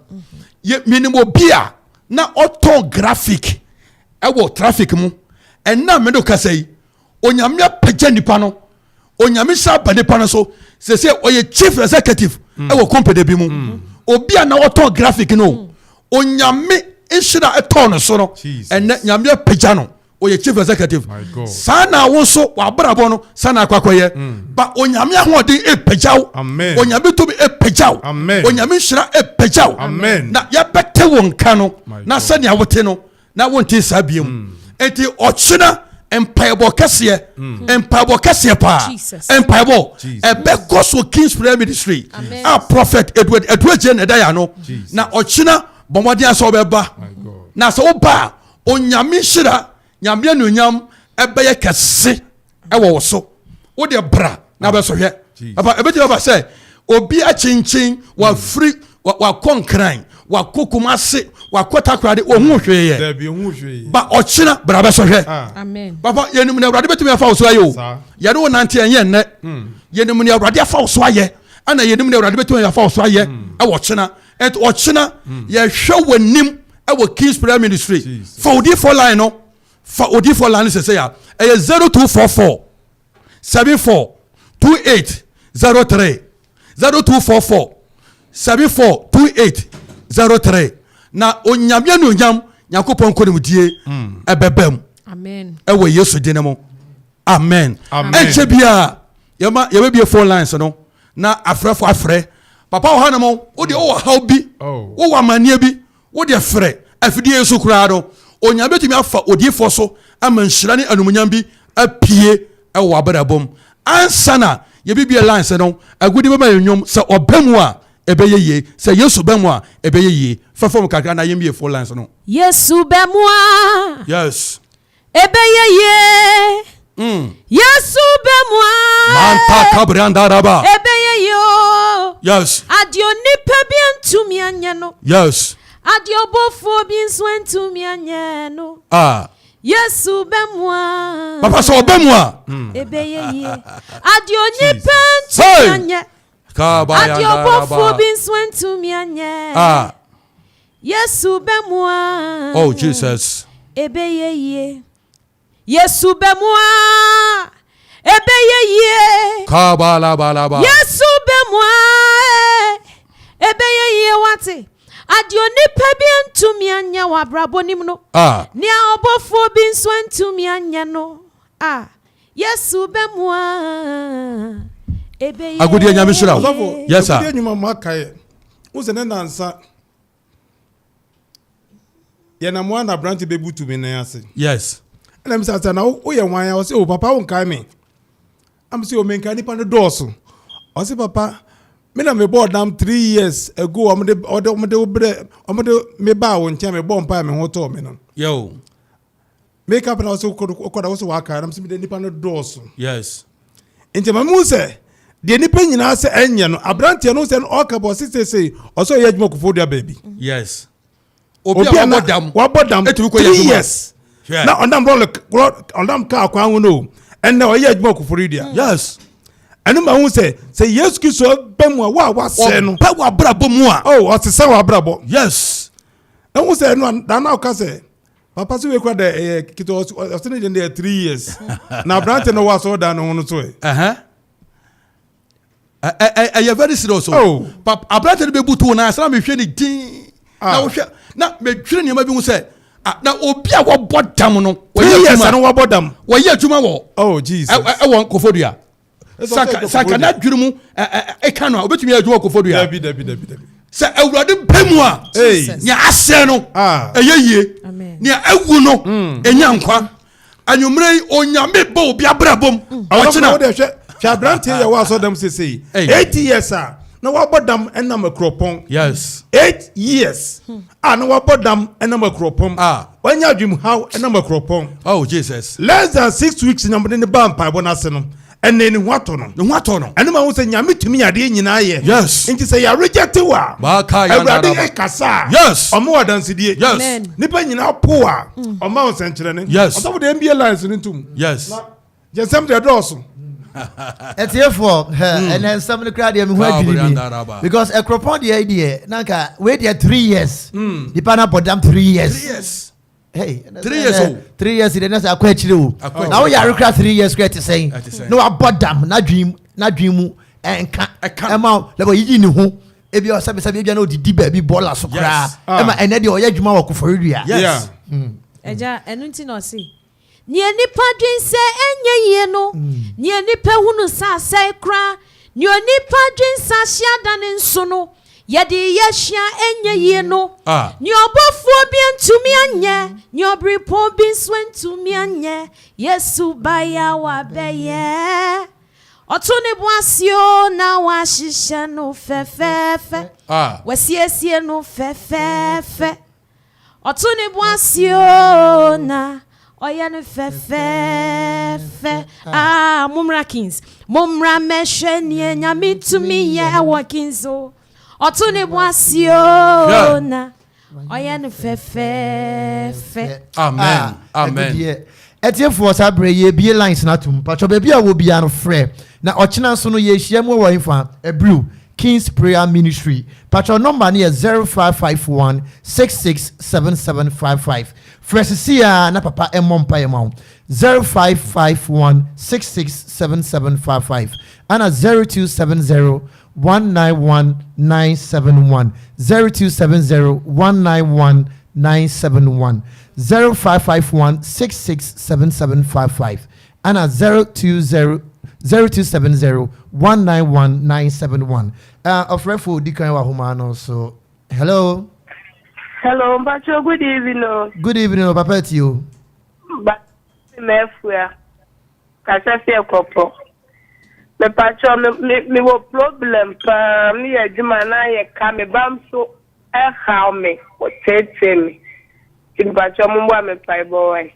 Menim obi a na ɔtɔn graphic ɛwɔ traffic mu. Ɛnna me no kasa yi, Onyame apagya nipa no, Onyame nhyira aba nipa no so. Sese ɔyɛ chief executive mm. ɛwɔ company bi mu. Mm. Obi a na ɔtɔn graphic no, mm. Onyame nhyira ɛtɔn no so no, ɛnɛ Nyame apagya no, ɔyɛ chief executive. Saa na wo nso w'abrabɔ no saa na akɔ akɔyɛ. Ba Onyame ahoɔden epagya wo, Onyame tumi epagya wo, Onyame nhyira epagya wo. Na yɛbɛte wo nka no, na sɛnea wote no, na wonte saa biem mm. nti ɔkyena mpaebɔ kɛseɛ mm. mpaebɔ kɛseɛ paa mpaebɔ ɛbɛkɔ so King's Prayer Ministry a Prophet Edward Aduagye na ɛda yɛ ano na ɔkyena bɔ mmɔden asɛ ɔbɛba na sɛ woba a Onyame nhyira Nyame anuonyam ɛbɛyɛ kɛse ɛwɔ wo so wo deɛ bra na ah, bɛsɔ hwɛ papa ebɛtumi aba sɛ obi akyinkyin wafiri wakɔ nkran wakɔ kumase wakɔ takoradi ohun hwee yɛ ba ɔkyena bra bɛsɔ hwɛ ah. papa yɛnim na awurade bɛtumi afa wo so ayɛ o yɛne wo nante ɛnyɛ nnɛ hmm. yɛnim na awurade afa wo so ayɛ ɛna yɛnim na awurade bɛtumi afa wo so ayɛ hmm. ɛwɔ ɔkyena ɛnti ɔkyena hmm. yɛhwɛ w'anim ɛwɔ King's Prayer Ministry fa odiifoɔ line no Fa odiyifoɔ line no sɛsɛi a, ɛyɛ 0244 74 28 03, 0244 74 28 03. Na Onyame anuonyam Nyankopɔn nkonimdie ɛbɛba mu ɛwɔ Yesu din mu. Amen. Ɛnkyɛ biara yɛma yɛbɛbie phone lines no na afrɛfo afrɛ. Papa wɔ ha nom, wo deɛ wowɔ haw bi, oh. wowɔ amanneɛ bi, Wo deɛ frɛ afidie yi so koraa no, Onyame bɛtumi afa odiyifoɔ so ama nhyira ne animuonyam bi apue wɔ w'abrabɔ mu. Ansa na yɛbɛbue lines no, Agudi bɛma yɛn nnwom, sɛ ɔba mu a ɛbɛyɛ yie, sɛ Yesu ba mu a ɛbɛyɛ yie. Fa fam kakra na yɛmmue phone lines no. Yesu ba mu a. Yes. Ɛbɛyɛ yie. Mm. Yesu bɛ mu a. Manta kabriandaraba. Ɛbɛyɛ yie o. Yes. Adeɛ onipa bi antumi anyɛ no. Yes. Adeɛ ɔbɔfoɔ bi nso antumi anyɛ no. Ah. Yesu bɛ mu a. Papa sɛ ɔbɛ mu a. Ɛbɛyɛ yie. Adeɛ onipa antumi anyɛ. Adeɛ ɔbɔfoɔ bi nso antumi anyɛ. Ah. Yesu bɛ mu a. Oh Jesus. Ɛbɛyɛ yie. Yesu bɛ mu a. Ɛbɛyɛ yie. Kabalabalaba. Yesu bɛ mu a. Ɛbɛyɛ yie wate. Adeɛ onipa bi antumi anyɛ wɔ abrabɔ nim no. Ah. Nea ɔbɔfoɔ bi nso antumi anyɛ no. Ah. Yesu bɛ mu a, ɛbɛyɛ Agodie Nyame hyira wo. Ɔsɔfo, Yes sir. agodie nnwuma mu akaeɛ. Wo sɛ ne nansa yɛnam a na aberante bɛbutu me nan ase. Yes. Ɛna misa sɛ na woyɛ wan a ɔsɛ o papa wonkae me. Am sɛ o menkae nipa no dɔɔso. Ɔsɛ papa me na mebɔɔ dam 3 years ago, ɔmde ɔde ɔmde wo brɛ ɔmde me baa wo nkyɛn, mebɔɔ mpaeɛ, me ho tɔɔ me no. Yo. Meka pɛ na ɔsɛ wokɔda wo sɛ wakae na mesɛ mede nipa no dɔɔso. Nti ma mehu sɛ deɛ nipa nyinaa sɛ ɛnyɛ no, aberanteɛ no sɛ ɔka bɔ ɔse seesei ɔsɛ ɔyɛ adwuma Koforidua baabi. Obi a wabɔ dam. Wabɔ dam Etumi kɔ yɛ three adwuma. years na ɔnam lɔre, ɔnam kaa kwan ho no, ɛnna ɔyɛ adwuma Koforidua. Ɛno ma hu sɛ Yesu Kristo bɛ mu a, wo a wasɛe no, Ɔbɛ wɔ abrabɔ mu a. Oh, ɔsesa wɔ abrabɔ. Ɛhu sɛ ɛno a dana ɔka sɛ papa sɛ wei kora dɛ ɛyɛ ketewa, ɔse ne deɛ no yɛ 3 years na aberante no wɔ asɔredan no ho no so ɛ. Ɛyɛ very serious o. Oh. Pap aberante no bɛbutu wo nan ase na mehwɛ ne din. Ah. Na wohwɛ na medwene nneɛma bi ho sɛ, ah, na obi a wɔbɔ dam no. Three Wɔyɛ years adwuma ano wabɔ dam. Wɔyɛ adwuma wɔ Oh Jesus. ɛwɔ Koforidua. Ɛsɛ ɔsɛ Saka ɛkɔ saka Koforidua. n'adwene mu ɛka no a, obetumi ayɛ adwuma wɔ Koforidua. Dabi, dabi, dabi, dabi. Sɛ Awurade bɛ mu a, Hey. nea asɛe no Ah. ɛyɛ yie, Amen. nea awu no ɛnya nkwa. Anwummerɛ yi, Onyame bɔ obi abrabɔ mu ɔkyena ɔkyena. Wode hwɛ hwɛ, aberanteɛ yɛ wɔ asɔdam sesei Hey. 8 years a na wabɔ dam ɛnam Akuropɔn. 8 years a na wabɔ dam ɛnam Akuropɔn. Ah. Wanya adwemhaw ɛnam Akuropɔn. Oh Jesus. Less than 6 weeks na mode ne ba mpaebɔ no ase no, ɛnɛ ne ho atɔ no. Ne ho atɔ no. Ɛno ma ho sɛ Nyame tumi adeɛ nyinaa yɛ. Nti sɛ yɛaregyɛte wo a, Baaka Awurade yandaraba. ɛkasa a, ɔma wɔ adansedie. Amen. Nipa nyinaa po a, ɔma wo nsɛnkyerɛnne. Ɔsɔfo deɛ, mbie lines no ntom. Gye nsɛm deɛ dɔɔso. Ɛtiefoɔ, ɛnɛ nsɛm no koraa deɛ, meho adwiri mi because Ɛkuropɔn deɛ yi deɛ, na nka wei deɛ 3 years, nipa no abɔ dam 3 years. 3 years. Hey, ɛnɛ 3 years ɛnɛ o. 3 years deɛ, na sɛ akɔ akyire o. Akɔ Na akyire. woyare kora 3 years kora, ɛte sɛn? Ɛte sɛn? Na wabɔ dam, n'adwene mu ɛnka. Ɛka. Ɛma lɛbɛ yiyi ne ho ebi ɔsɛbisɛbi ebi a na odidi baabi bɔɔla so koraa. Ɛma ɛnɛ deɛ, ɔyɛ adwuma wɔ Koforidua. Ɛgya, ɛno nti na ɔse nea nipa dwen sɛ ɛnyɛ yie no, nea nipa hunu sɛ asɛe koraa, nea onipa dwen sɛ ahye adane nso no, yɛde yɛ hyia ɛnyɛ yie no, Ah. nea ɔbɔfoɔ bi ntumi anyɛ, nea ɔberepɔn bi nso ntumi anyɛ, Yesu baya wabɛyɛ. Ɔto ne bo ase o, na wahyehyɛ no fɛfɛɛfɛ. Wasiesie no fɛfɛɛfɛ. Ɔto ne bo ase o, na ɔyɛ no fɛfɛɛfɛ. Ah, mommra Kings, mommra mɛhwɛ neɛ Nyame tumi yɛ ɛwɔ Kings o. Ɔto ne bo ase o, na ɔyɛ no fɛfɛɛfɛ. Amen. Ah, Amen. ɛno deɛ, ɛtiefoɔ, saa berɛ yɛbie lines no atom. Patwɔ, baabi a wɔ biara no, frɛ. Na ɔkyena nso no, yɛhyia mu wɔ mfa Abriw Kings Prayer Ministry. Patwɔ, number no yɛ 0551 667755. Frɛ sisi a na papa ɛmmɔ mpaeɛ ma wo. 0551 667755 ana 0270 191971, 0270 191971, 0551 667755 ana 020 0270 191971. Ɔfrɛfo di kan wɔ ahoma no so. Hello. Hello, Mpacho, good evening o. Good evening o, papa ti o. Ba mɛfua. Kasa fi Ɛkɔpɔ. Mepacho, me wɔ problem paa, me yɛ adwuma na yɛ ka me ba nso ɛhaw me, wɔteetee me. Nti mepacho, mo mboa me mpaebɔ wae.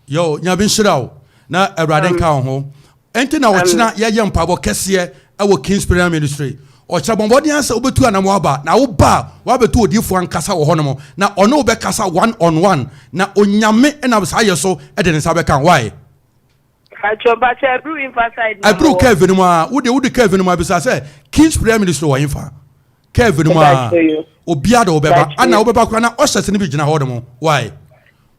Yo, Nyame nhyira wo na Awurade nka wo ho. Ɛnti na ɔkyena yɛyɛ mpaebɔ kɛseɛ ɛwɔ Kings Prayer Ministry. Ɔkyena bɔ mmɔden sɛ wobɛtu anam aba, na woba a, woabɛto odiyifoɔ ankasa wɔ hɔnom na ɔne wo bɛkasa one on one, na Onyame nam saa yɛ so de ne nsa bɛka wo. Why? Pacho, pacho, Ebru infa side na Ɛburu mo wɔ. Curve no mu a, wode wode curve no mu abisa sɛ Kings Prayer Ministry wɔ hefa. Curve no mu a, obiara de wobɛba. Ana wobɛba koraa na ushers no bi gyina hɔ nom. Why?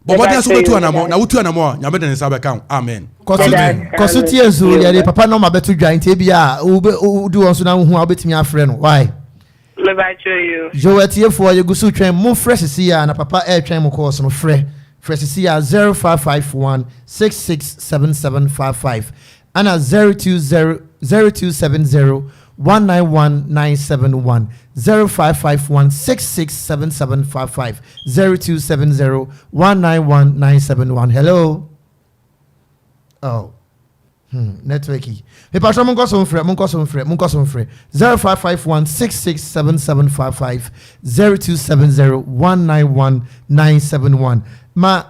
Bɔ mmɔden sɛ wobɛtu anammɔ, na wotu anammɔ a, Nyame de ne nsa bɛka wo. Amen. Kɔso tie nso, yɛde papa nɔma bɛto dwa, nti ebi a wodi wɔn so na wohu a, wobɛtumi afrɛ no. Why? Mepacho yo. Yo, atiefoɔ, yɛgu so twɛn mo. Frɛ sisi a na papa ɛretwɛn mo. Kɔɔso no, frɛ. Frɛ sisi a 0551 667755 ana 020 0270 191 971 0551 667755 0270 191 971. Hello. Oh. Network yi. Mepatro, monkɔ so mfrɛ, monkɔ so mfrɛ, monkɔ so mfrɛ. 0551 667755 0270 191 971. Ma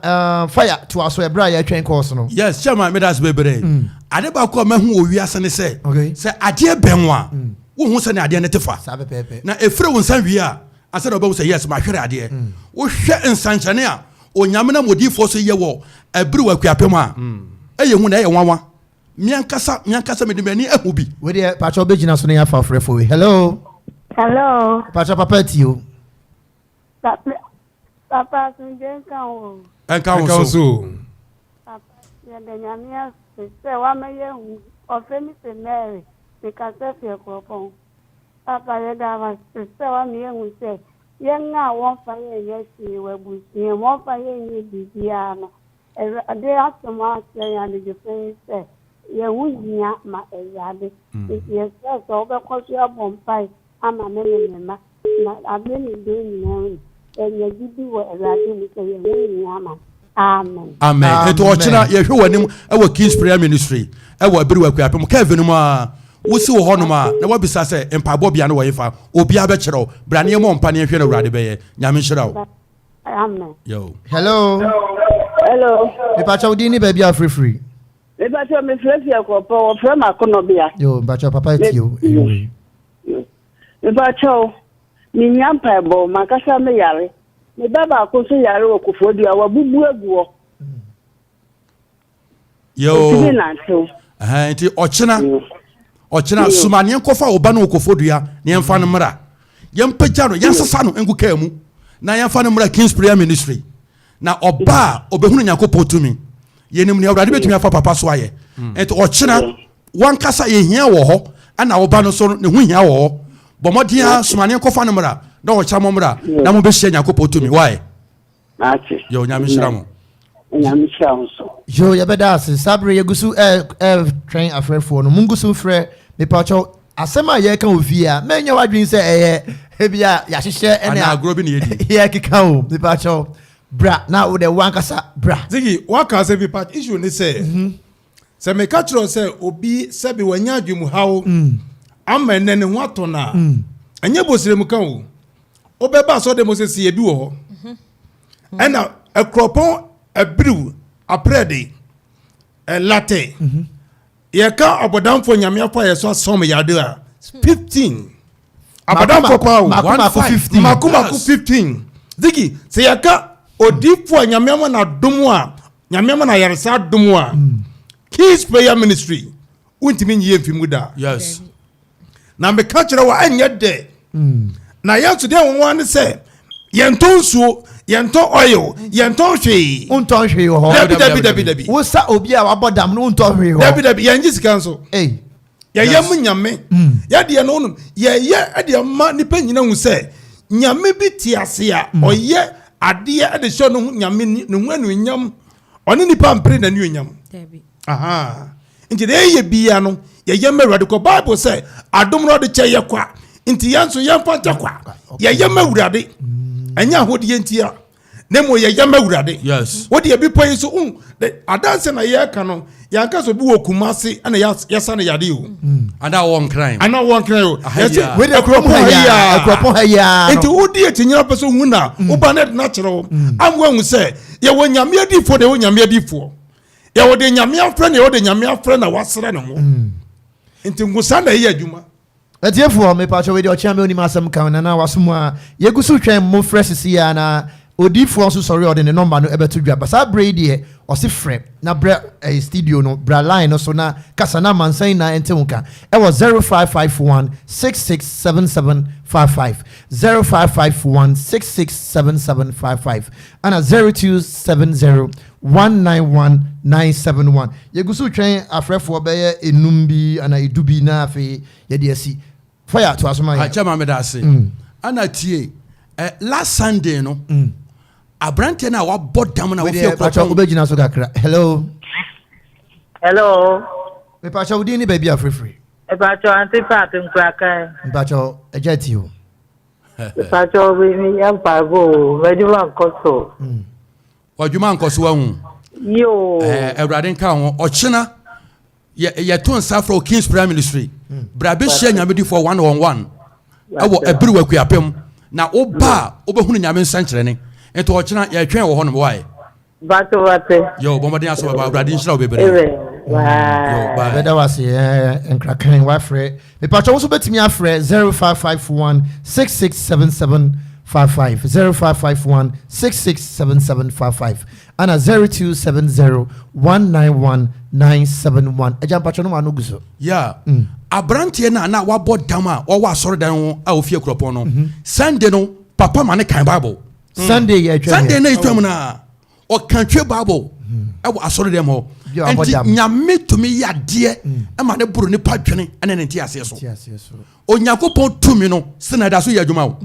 fire to aso ɛberɛ a yɛtwɛn calls no. Yes, chairman, meda ase bebree. Ade baako a mahu wɔ wiase ne sɛ sɛ adeɛ bɛn wo a, wohu sɛ ne adeɛ no te fa. Saa pɛpɛɛpɛ. Na ɛfiri wo nsa wie a, asɛ na wobɛhu sɛ yes, mahwere adeɛ. Wohwɛ nsankyerɛne a Onyame nam odiyifoɔ so yɛ wɔ ɛbere wɔ Akuapem a, ɛyɛ hu na ɛyɛ nwanwa. Meankasa mede m'ani ahu bi. Wei deɛ, pakyɛ, wobɛgyina so na yɛafa afrɛfo wei. Hello. Hello. Pakyɛ, papa tie o. Papa, papa, asomdwe nka wo. Ɛnka wo so. Papa, yɛda Nyame ase sɛ wama yɛhu. Ɔfrɛ me sɛ Mary, mekasa fi Akuropɔn. Papa, yɛda wo ase sɛ wama yɛhu sɛ yɛn a wɔmfa yɛn nyɛ hwee wɔ abusua mu, wɔmfa yɛn nyɛ biribiara no, Awurade asɛm akyerɛ yɛn anadwofo yi sɛ yɛn ho hia ma Awurade. Nti yɛsrɛ sɛ wobɛkɔ so abɔ mpae ama me ne me mma na abere ne bere nyinaa mu yɛnya gyidi wɔ Awurade mu sɛ yɛn ho hia ma. Amen. Amen. Nti ɔkyena yɛhwɛ wɔ anim ɛwɔ Kings Prayer Ministry ɛwɔ Abiri wɔ Akuapem Kevin mu a wosi wɔ hɔnom a, na wabisa sɛ mpaebɔ bea no wɔ hefa. Obiara bɛkyerɛ wo. Bra ne yɛmmɔ mpa ne yɛhwɛ no Awurade bɛyɛ. Nyame nhyira wo. Amen. Yo. Hello. Hello. Mepakyɛ, wo din ne baabi a frɛfiri? Mepakyɛ, mefrɛ fi Akuropɔn, wɔfrɛ me Akonɔbea. Yo, mpakyɛ, papa tie o anyway. Mepakyɛ, menya mpaebɔ, mankasa meyare. Me ba baako nso yare wɔ Koforidua, wabubu agu hɔ. Yo. Ɔtumi nantew. Nti ɔkyena soma ne yɛnkɔfa wo ba no wɔ Koforidua na yɛmfa no mmra. Yɛmpagya no, yɛnsesa no ngu kaa mu na yɛmfa no mmra Kings Prayer Ministry. Na ɔba a, ɔbɛhunu Nyankopɔn tumi. Yɛnim nea Awurade bɛtumi afa papa so ayɛ. Nti ɔkyena wankasa yɛhia wɔ hɔ, ɛna wo ba no so ne ho hia wɔ hɔ. Bɔ mmɔden a soma ne yɛnkɔfa no mmra na ɔkyena mo mmra na mobɛhyia Nyankopɔn tumi. Why? Mate. Yɛ Onyame nhyira mo. Onyame nhyira wo nso. Yo, yɛbɛda ase. Saa bere yɛgu so ɛretwɛn afrɛfoɔ no, mungu so mfrɛ. Mepakyɛw, asɛm a yɛreka wɔ fie a, mɛnyɛ w'adwene sɛ ɛyɛ ebi a yɛahyehyɛ ɛne anaa agorɔ bi na yɛdi. Yɛkeka o. Mepakyɛw, bra na wo dɛ wankasa bra. Ziggy, waka asɛm bi, but issue ne sɛ, sɛ meka kyerɛ wo sɛ obi sɛbi wanya adwemuhaw ama ɛnɛ ne ho atɔ no a, ɛnyɛ bosiremu ka o. Wobɛba asɔre mu sɛ sɛ ebi wɔ hɔ. Ɛna Akuropɔn, Abiriw, Aprɛde, Ɛlatɛ, yɛka abɔdamfoɔ Nyame afa yɛ so asɔm yade a, 15 abɔdamfoɔ paa o. Mako mako 15. Mako mako 15. Ziggy, sɛ yɛka odiifoɔ a Nyame ama no adom a, Nyame ama no ayaresa adom a, Kings Prayer Ministry wontumi nyi yɛ mfi mu da. Na meka kyerɛ wɔ, ɛnyɛ dɛ. Na yɛn nso deɛ wɔn ne sɛ yɛntɔn nsuo, yɛntɔn oil, yɛntɔn hwee. Wontɔn hwee wɔ hɔ? Dabi, dabi, dabi, dabi. Wosa obi a wabɔ dam no, wontɔn hwee hɔ? Dabi, dabi, yɛn gye sika nso. Ei. Yɛyɛ mu Nyame. Yɛdeɛ no wonom yɛyɛ ɛdeɛ ma nipa nyina hu sɛ Nyame bi te ase a ɔyɛ adeɛ ɛde hyɛ no ho Nyame ne ho anuonyam. Ɔne nipa mpere n'anuonyam. Aha. Nti deɛ yɛyɛ bia no, yɛyɛ ma Awurade kɔ. Bible sɛ adom no ɔde kyɛ yɛ kwa, nti yɛn nso yɛmfa nkyɛ kwa. Yɛyɛ ma Awurade, ɛnyɛ ahodeɛ ntia, na mmom yɛyɛ ma Awurade. Wode ebi pɔ yi so adanse na yɛka no, yɛanka sɛ obi wɔ Kumase ɛna yɛsa no yade o. Ana wɔ Nkran. Ana wɔ Nkran o. Yɛsɛ wei de Akuropɔn ha yi a, Akuropɔn ha yi a. Nti wodi akyi nyina pɛ sɛ ohu na woba no de no akyerɛ wo ama woahu sɛ yɛwɔ Nyame adiifoɔ na yɛwɔ Nyame adiifoɔ. Yɛwɔ de Nyame afrɛ na yɛwɔ de Nyame afrɛ na wasra ne ho. Nti nkosa na ɛyɛ adwuma. Atiefoɔ, mepakyɛ, wei deɛ ɔkyea me onim asɛm ka nana waso mu a yɛgu so twɛn mo frɛ sisi a, na odiifoɔ nso sɔre a ɔde ne nɔmba no ɛbɛto dwa ba. Saa berɛ yi deɛ ɔse frɛ na brɛ ɛyɛ studio no, bra line no so na kasa na amansan nyinaa ɛnte wo nka ɛwɔ 0551 667755, 0551 667755 ana 0270 191971. Yɛgu so twɛn afrɛfoɔ bɛyɛ enum bi ana 10 bi na afei yɛde asi fire to aso ma yɛ. Akyɛ ma meda ase. Ana tie, last Sunday no. Aberanteɛ no a wabɔ dam na Wedeɛ wofie pakyɛ kuropɔn. wobɛgyina so kakra. Hello. Hello. Mepakyɛ wo din ne baabi a frɛfiri. Mepakyɛ Auntie Pat Nkrakan. Mepakyɛ agya ti o. Mepakyɛ me me yɛ mpaebɔ o. M'adwuma nkɔ so. Ɔdwuma nkɔ so wahu. Yoo. Ɛɛ Awurade nka ho. Ɔkyena yɛ yɛto nsa frɛ King's Prayer Ministry. Bra bɛhyia Nyame difoɔ one on one. Ɛwɔ Abiriw Akuapem. Na woba a wobɛhunu Nyame nsɛnkyerɛnne. Nti ɔkyena yɛtwɛn wɔ hɔnom wae. Bate wate. Yo, bɔ mmɔden asɔ bɛba. Awurade nhyira wo bebree. Amen. Bye. Yo, bye. Bɛda wase eh, nkrakan wafrɛ. Mepatwa wo nso bɛtumi afrɛ 0551 667755 0551 667755 ana 0270 191 971. Agya mpatwa no ma no gu so. Yeah. Aberanteɛ no a na wabɔ dam a ɔwɔ asɔredan ho a ofie kuropɔn no, Sunday no, papa ma ne kan Bible. Sunday yɛ atwam Sunday na etwam na ɔka twe Bible ɛwɔ asɔre dɛm hɔ. Nti Nyame tumi yɛ adeɛ ɛma ne boro nipa dwene ɛne ne nteaseɛ so. Onyankopɔn tumi no sɛ na ɛda so yɛ adwuma o.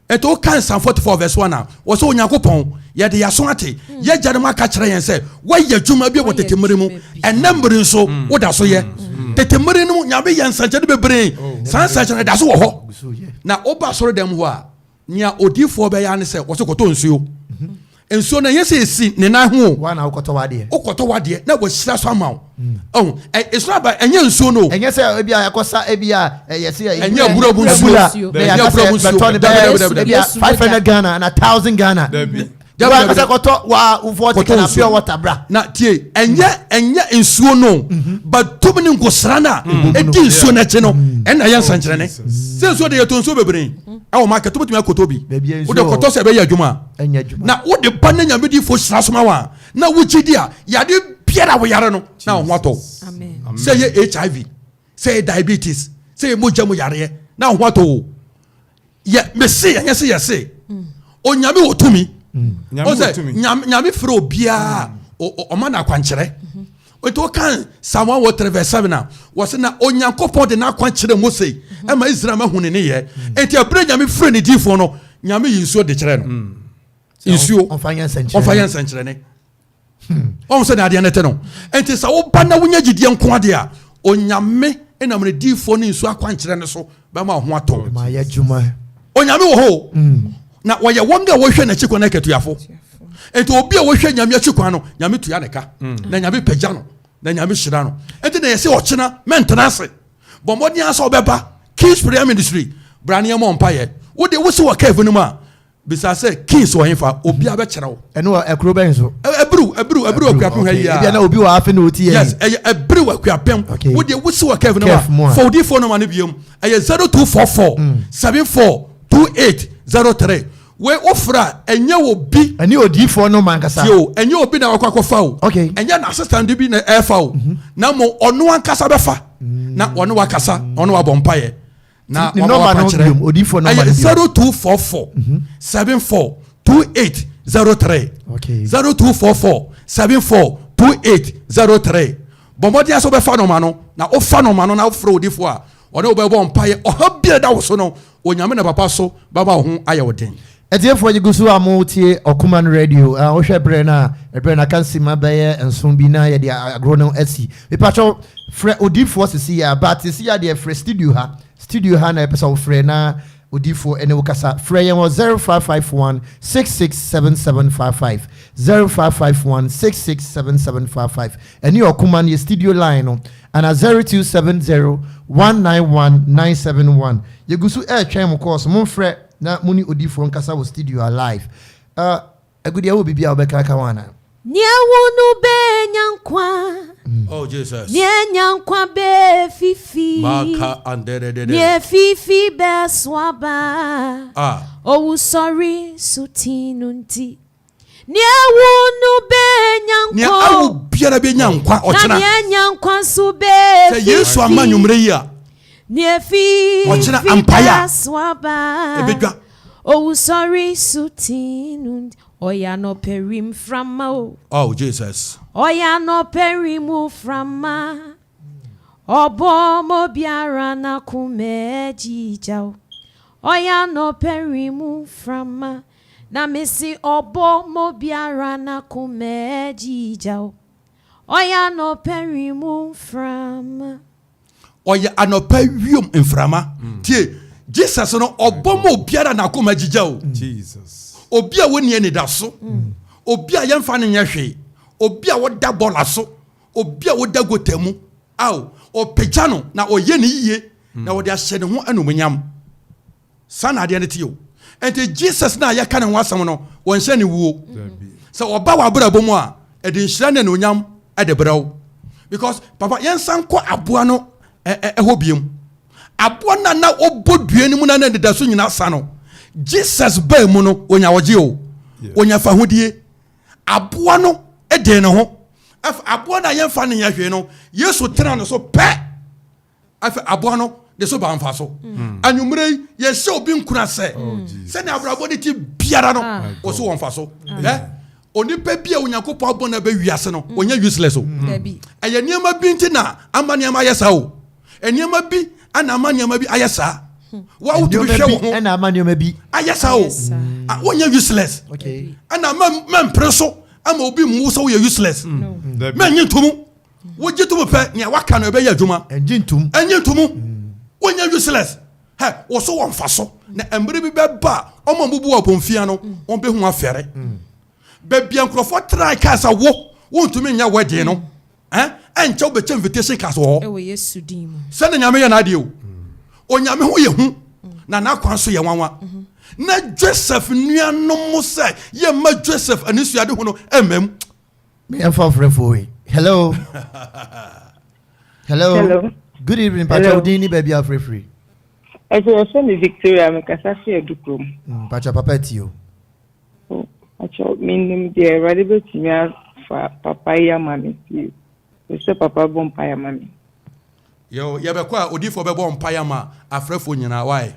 Nti woka Psalm 44 verse 1 a wɔ sɛ Onyankopɔn yɛde yɛaso ate yɛ agyanom aka kyerɛ yɛn sɛ woayɛ adwuma bi wɔ tete mmere mu ɛnɛ mmere nso woda so yɛ. Tete mmere no mu Nyame yɛ nsɛnkyerɛnne bebree. Saa nsɛnkyerɛnne da so wɔ hɔ. Na woba asɔre dɛm hɔ a Nea odiyifoɔ bɛyɛ ara ne sɛ wɔsɛ kɔtɔ nsuo. Nsuo no ɛnyɛ sɛ esi ne nan ho o. Wa na wokɔtɔ w'adeɛ. Wokɔtɔ w'adeɛ na wɔahyira so ama wo. Ɔho ɛ it's not about ɛnyɛ nsuo no o. Ɛnyɛ sɛ ebi a yɛkɔsa ebi a ɛyɛ sɛ Ɛnyɛ abura mu nsuo. Abura na Ɛnyɛ yɛaka abura sɛ mu nsuo. bɛtɔ no Dabi bɛyɛ dabi dabi ebi a dabi. 500 Ghana ana 1000 Ghana. Dabi. Dabi Wa dabi ankasa dabi. kɔtɔ wa wo Kɔtɔ vodka na nsuo. pure water bra. Na tie ɛnyɛ ɛnyɛ nsuo no but tumi ne nkosra no a ɛdi nsuo no akyi no ɛna ɛyɛ nsɛnkyerɛnne. Sɛ nsuo de yɛtɔ nsuo bebree ɛwɔ market wobɛtumi akɔtɔ bi. Wode kɔtɔ sɛ ɛbɛyɛ adwuma a na wode ba ne Nyame difoɔ hyira so ma wo a na wogye di a yade biara a woyare no na wo ho atɔ wo. Sɛ ɛyɛ HIV, sɛ ɛyɛ diabetes, sɛ ɛyɛ mogya mu yareɛ na wo ho atɔ wo. Yɛ mese ɛnyɛ sɛ yɛse Onyame wɔ tumi. Ɔsɛ Nyame frɛ obiara ɔma no akwankyerɛ. Nti wokan Psalm 103 verse 7 a wɔsɛ na Onyankopɔn de n'akwan kyerɛ Mose ɛma Israel ma hu ne nneyɛɛ. Nti ɛberɛ Nyame frɛ ne diifoɔ no Nyame yi nsuo de kyerɛ no. Nsuo ɔmfa nyɛ nsɛnkyerɛnne. Ɔhu sɛ adeɛ no te no. Nti sɛ woba na wonya gyidie nko adeɛ a, Onyame nam ne diifoɔ ne nsuo akwankyerɛ no so bɛma wo ho atɔ wo. Onyame wɔ hɔ o. Na wɔyɛ wɔn a wɔhwɛ n'akyi kwan no akatuafo. Nti obi a wɔhwɛ Nyame akyi kwan no, Nyame tua ne ka. Na Nyame pagya no. Na Nyame hyira no. Nti na yɛsɛ ɔkyena mɛntena ase. Bɔ mmɔden ara sɛ wobɛba King's Prayer Ministry. Bra ne yɛmmɔ mpaeɛ. Wo deɛ wosi wɔ cave no mu a, Bisa sɛ, Kings wɔ hefa? Obiara bɛkyerɛ wo. Ɛno wɔ ɛkuro bɛn so? Ɛbiriw, ɛbiriw, ɛbiriw Akuapem ha yi ara. Ebia na obi wɔ afe na ɔti yɛn. Yes, ɛyɛ ɛbiriw Akuapem. Okay. Wo deɛ wosi wɔ Kef no mu a, fa odiifoɔ nɔma no biom. Ɛyɛ 0244 74 2803. Wei wofrɛ a, ɛnyɛ obi. Ɛne odiifoɔ nɔma ankasa. Tie o, ɛnyɛ obi na wakɔ akɔfa o. Okay. Ɛnyɛ n'assistant bi na ɛrefa o. Na mmom ɔno ankasa bɛfa. Na ɔne wakasa, ɔne wabɔ mpaeɛ. Na Ne nɔmba no biom, odiifoɔ nɔmba no biom. Ɛyɛ 0244 74 2803. Okay. 0244 74 2803. Bɔ mmɔden sɛ wobɛfa nɔma no, na wofa nɔma no na wofrɛ odiifoɔ a, ɔne wo bɛbɔ mpaeɛ. Ɔhaw biara da wo so no, Onyame na papa so bɛma wo ho ayɛ wo den. Atiefoɔ yɛgu so a motie Ɔkoman Radio. Ah, wohwɛ berɛ no a, ɛberɛ no aka nsima bɛyɛ nson bi na yɛde agorɔ no asi. Mepakyɛw, frɛ odiyifoɔ sisi a, but sisi a deɛ frɛ studio ha. Studio ha na yɛpɛ sɛ wofrɛ na odiyifoɔ ɛne wo kasa. Frɛ yɛn wɔ 0551 667755, 0551 667755. Ɛne Ɔkoman yɛ studio line no, ana 0270 191 971. Yɛgu so ɛretwɛn mo calls, momfrɛ. Na mo ne odiyifoɔ nkasa wɔ studio ha live. Uh, Agudeɛ wɔ biribi a wobɛka aka ho anaa? Nea awu no benya nkwa. Oh Jesus. Nea anya nkwa befifi. Maka anderedede. Nea efifi bɛso aba. Ah. Owusɔre so ti no nti. Nea awu no benya nkwa. Nea awu biara benya nkwa ɔkyena. Na nea anya nkwa nso befifi. Sɛ Yesu amma anwummere yi a. Nea efifi Ɔkyena ampaeɛ a bɛso aba. Ebedwa. Owusɔre so ti no nti. Ɔyɛ anɔpa wim frama o. Oh Jesus. Ɔyɛ anɔpa wim frama. Ɔbɔ ma obiara n'akoma agyigya o. Ɔyɛ anɔpa wim frama. Na mese ɔbɔ ma obiara n'akoma agyigya o. Ɔyɛ anɔpa wimu mframa. Ɔyɛ anɔpa wiem mframa. Tie, Jesus no ɔbɔ ma obiara n'akoma agyigya o. Jesus. Obi a wɔnni anidaso, obi a yɛmfa no nyɛ hwee, obi a wɔda bɔɔla so, obi a wɔda gota mu, ao, ɔpagya no na ɔyɛ ne yie na ɔde ahyɛ ne ho animuonyam. Saa na adeɛ no te o. Nti Jesus no a yɛka ne ho asɛm no, wɔnhyɛ ne wuo. Sɛ ɔba w'abrabɔ mu a, ɛde nhyira ne anuonyam de brɛ wo. Because papa yɛnsan kɔ aboa no ɛhɔ biom. Aboa no a na ɔbɔ dua no mu na na anidaso nyinaa sa no, Jesus baa mu no, ɔnya ɔgye o, ɔnya fahodie. Aboa no dee ne ho. Aboa no a yɛmfa no nyɛ hwee no, Yesu tena ne so pɛ. Afei aboa no de so ba mfa so. Mm. Anwummerɛ yi yɛhyɛ obi nkura sɛ oh, sɛnea abrabɔ no ti biara no ah. wɔ so wɔ mfa so. Ah. Ɛ onipa bi a Onyankopɔn abɔ no bɛ wiase no mm. ɔnyɛ useless o. Mm. Ɛyɛ nneɛma bi nti na ama nneɛma ayɛ saa o. Nneɛma bi ana ama nneɛma bi ayɛ saa. Hmm. Wa wotumi hwɛ wo ho ɛna ama nneɛma bi ayɛ saa o. Ah, wonyɛ useless. Ɛna mɛmpere so ama obi mmu sɛ woyɛ useless. Mɛnye ntomu. Wogye tom pɛ, nea waka no ɛbɛyɛ adwuma. Ɛngye ntom. Ɛngye ntom. Wonyɛ useless. Hɛ, wo so wɔ mfaso. Na mmere bi bɛba a, wɔn a wɔbu wo abomfia no, wɔn bɛhu afɛre. Baabi a nkurɔfoɔ trae kaa sɛ wo, wontumi nyɛ wedding no, ɛ, ɛnkyɛ wobɛkyɛ invitation cards wɔ hɔ. Ɛwɔ Yesu din mu. Sɛdeɛ Nyame yɛ n'adeɛ o. Onyame ho yɛ hu, na n'akwan so yɛ nwanwa. Na Joseph nuanom sɛ yɛmma Joseph anisoadehu no mma mu. Yɛmfa ɔfrɛfoɔ wei. Hello. Hello. Hello. Good evening, Pacha. Hello. Odin ni baabi afrɛfiri. Ɛsɛ yɛfrɛ me Victoria, mekasa fi Adukurom. Mm, Pacha, papa ti o. Oh, Pacha, menim deɛ Awurade bɛtumi afa papa yi ama me nti, mesɛ papa bɔ mpaeɛ ama me. Yo, yɛbɛkɔ a odiifoɔ bɛbɔ mpaeɛ ama afrɛfoɔ nyinaa, why?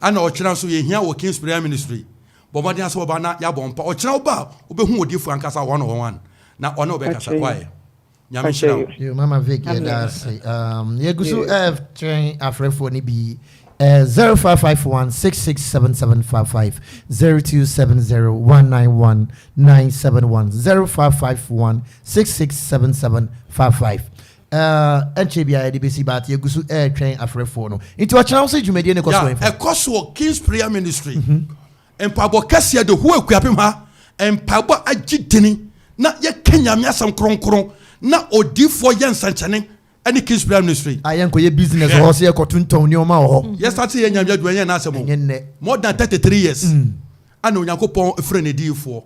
Ana ɔkyena nso yɛhia wɔ King's Prayer Ministry. Bɔ mmɔden ara sɛ wɔba na yɛabɔ mpa. Ɔkyena woba a, wobɛhu odiyifoɔ ankasa one on one na ɔne wo bɛkasa. Why? Nyame nhyira wo. Yo, Mama Vic, yɛda ase. Um, yɛgu so ɛretwɛn afrɛfoɔ no bi. Uh, 0551 667755 0270 191 971 0551 667755 Ɛnkyɛ biara yɛde bɛsi but yɛgu so ɛretwɛn afrɛfoɔ no. Nti ɔkyena wo sɛ dwumadie no kɔ so Yeah, ɛkɔ so wɔ King's Prayer Ministry. Mpaebɔ kɛseɛ de ho Akuapem ha. Mpaebɔ agye dini na yɛka Nyame asɛm kronkron na odiifoɔ yɛ nsɛnkyɛne ɛne King's Prayer Ministry. A yɛnkɔyɛ business wɔ hɔ sɛ yɛkɔtontɔn nneɛma wɔ hɔ. Yɛ start yɛ Nyame adwuma yɛn n'asɛm o. Ɛnyɛ nnɛ. More than 33 years ana Onyankopɔn frɛ ne diifoɔ.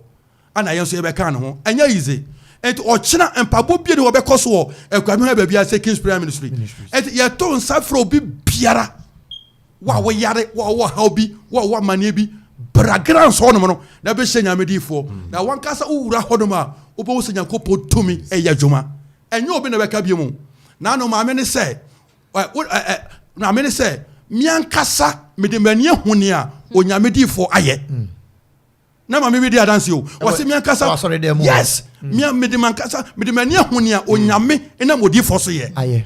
Ana yɛn nso yɛbɛka ne ho. Ɛnyɛ easy. Enti ɔkyena mpaebɔ bie ne wɔbɛkɔ so wɔ Akuapem ha baabi a sɛ King's Prayer Ministry. Enti yɛto nsa frɛ obi biara wo a woyare, wo a wowɔ haw bi, wo a wowɔ amanneɛ bi, bra grounds hɔnom no na bɛhyɛ Nyame diifoɔ. Na wankasa wowura hɔnom a, wobɛhu sɛ Nyankopɔn tumi ɛyɛ adwuma. Ɛnyɛ obi na bɛka bio mu. Na ano maame ne sɛ, maame ne sɛ, me ankasa mede m'ani ahu nea Onyame diifoɔ ayɛ. Na maame bi di adanse o. Wɔsi mi ankasa. Yes. Mm. Mi mede m'ankasa mede m'ani ahu nea mm. Onyame nam odiifoɔ so yɛ. Ayɛ.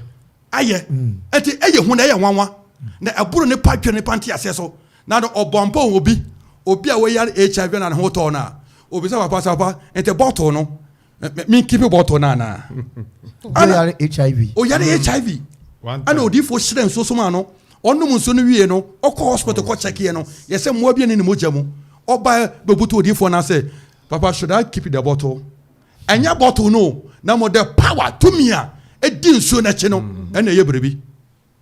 Ayɛ. Mm. Eti ɛyɛ hu na ɛyɛ nwanwa. Na ɛboro nipa dwene nipa nte aseɛ so. Na no ɔbɔ mpa obi obi a wɔyare HIV na ne ho tɔɔ no a obisa papa sɛ papa nti bɔtol no me nkipi bɔtol no anaa. Oyare HIV. Oyare HIV. Ɛna odiifoɔ hyerɛ nsuo so maa no ɔnom nsuo no wie no ɔkɔ hospital kɔ kyɛkeɛ no yɛsɛ mmoa bi ne ne mogya mu. Ɔbae bɛbutu odiyifoɔ no ase, Papa, should I keep the bottle? Ɛnyɛ bottle no o, na mmom the power, tumi a ɛdi nsuo no akyi no, ɛna ɛyɛ biribi.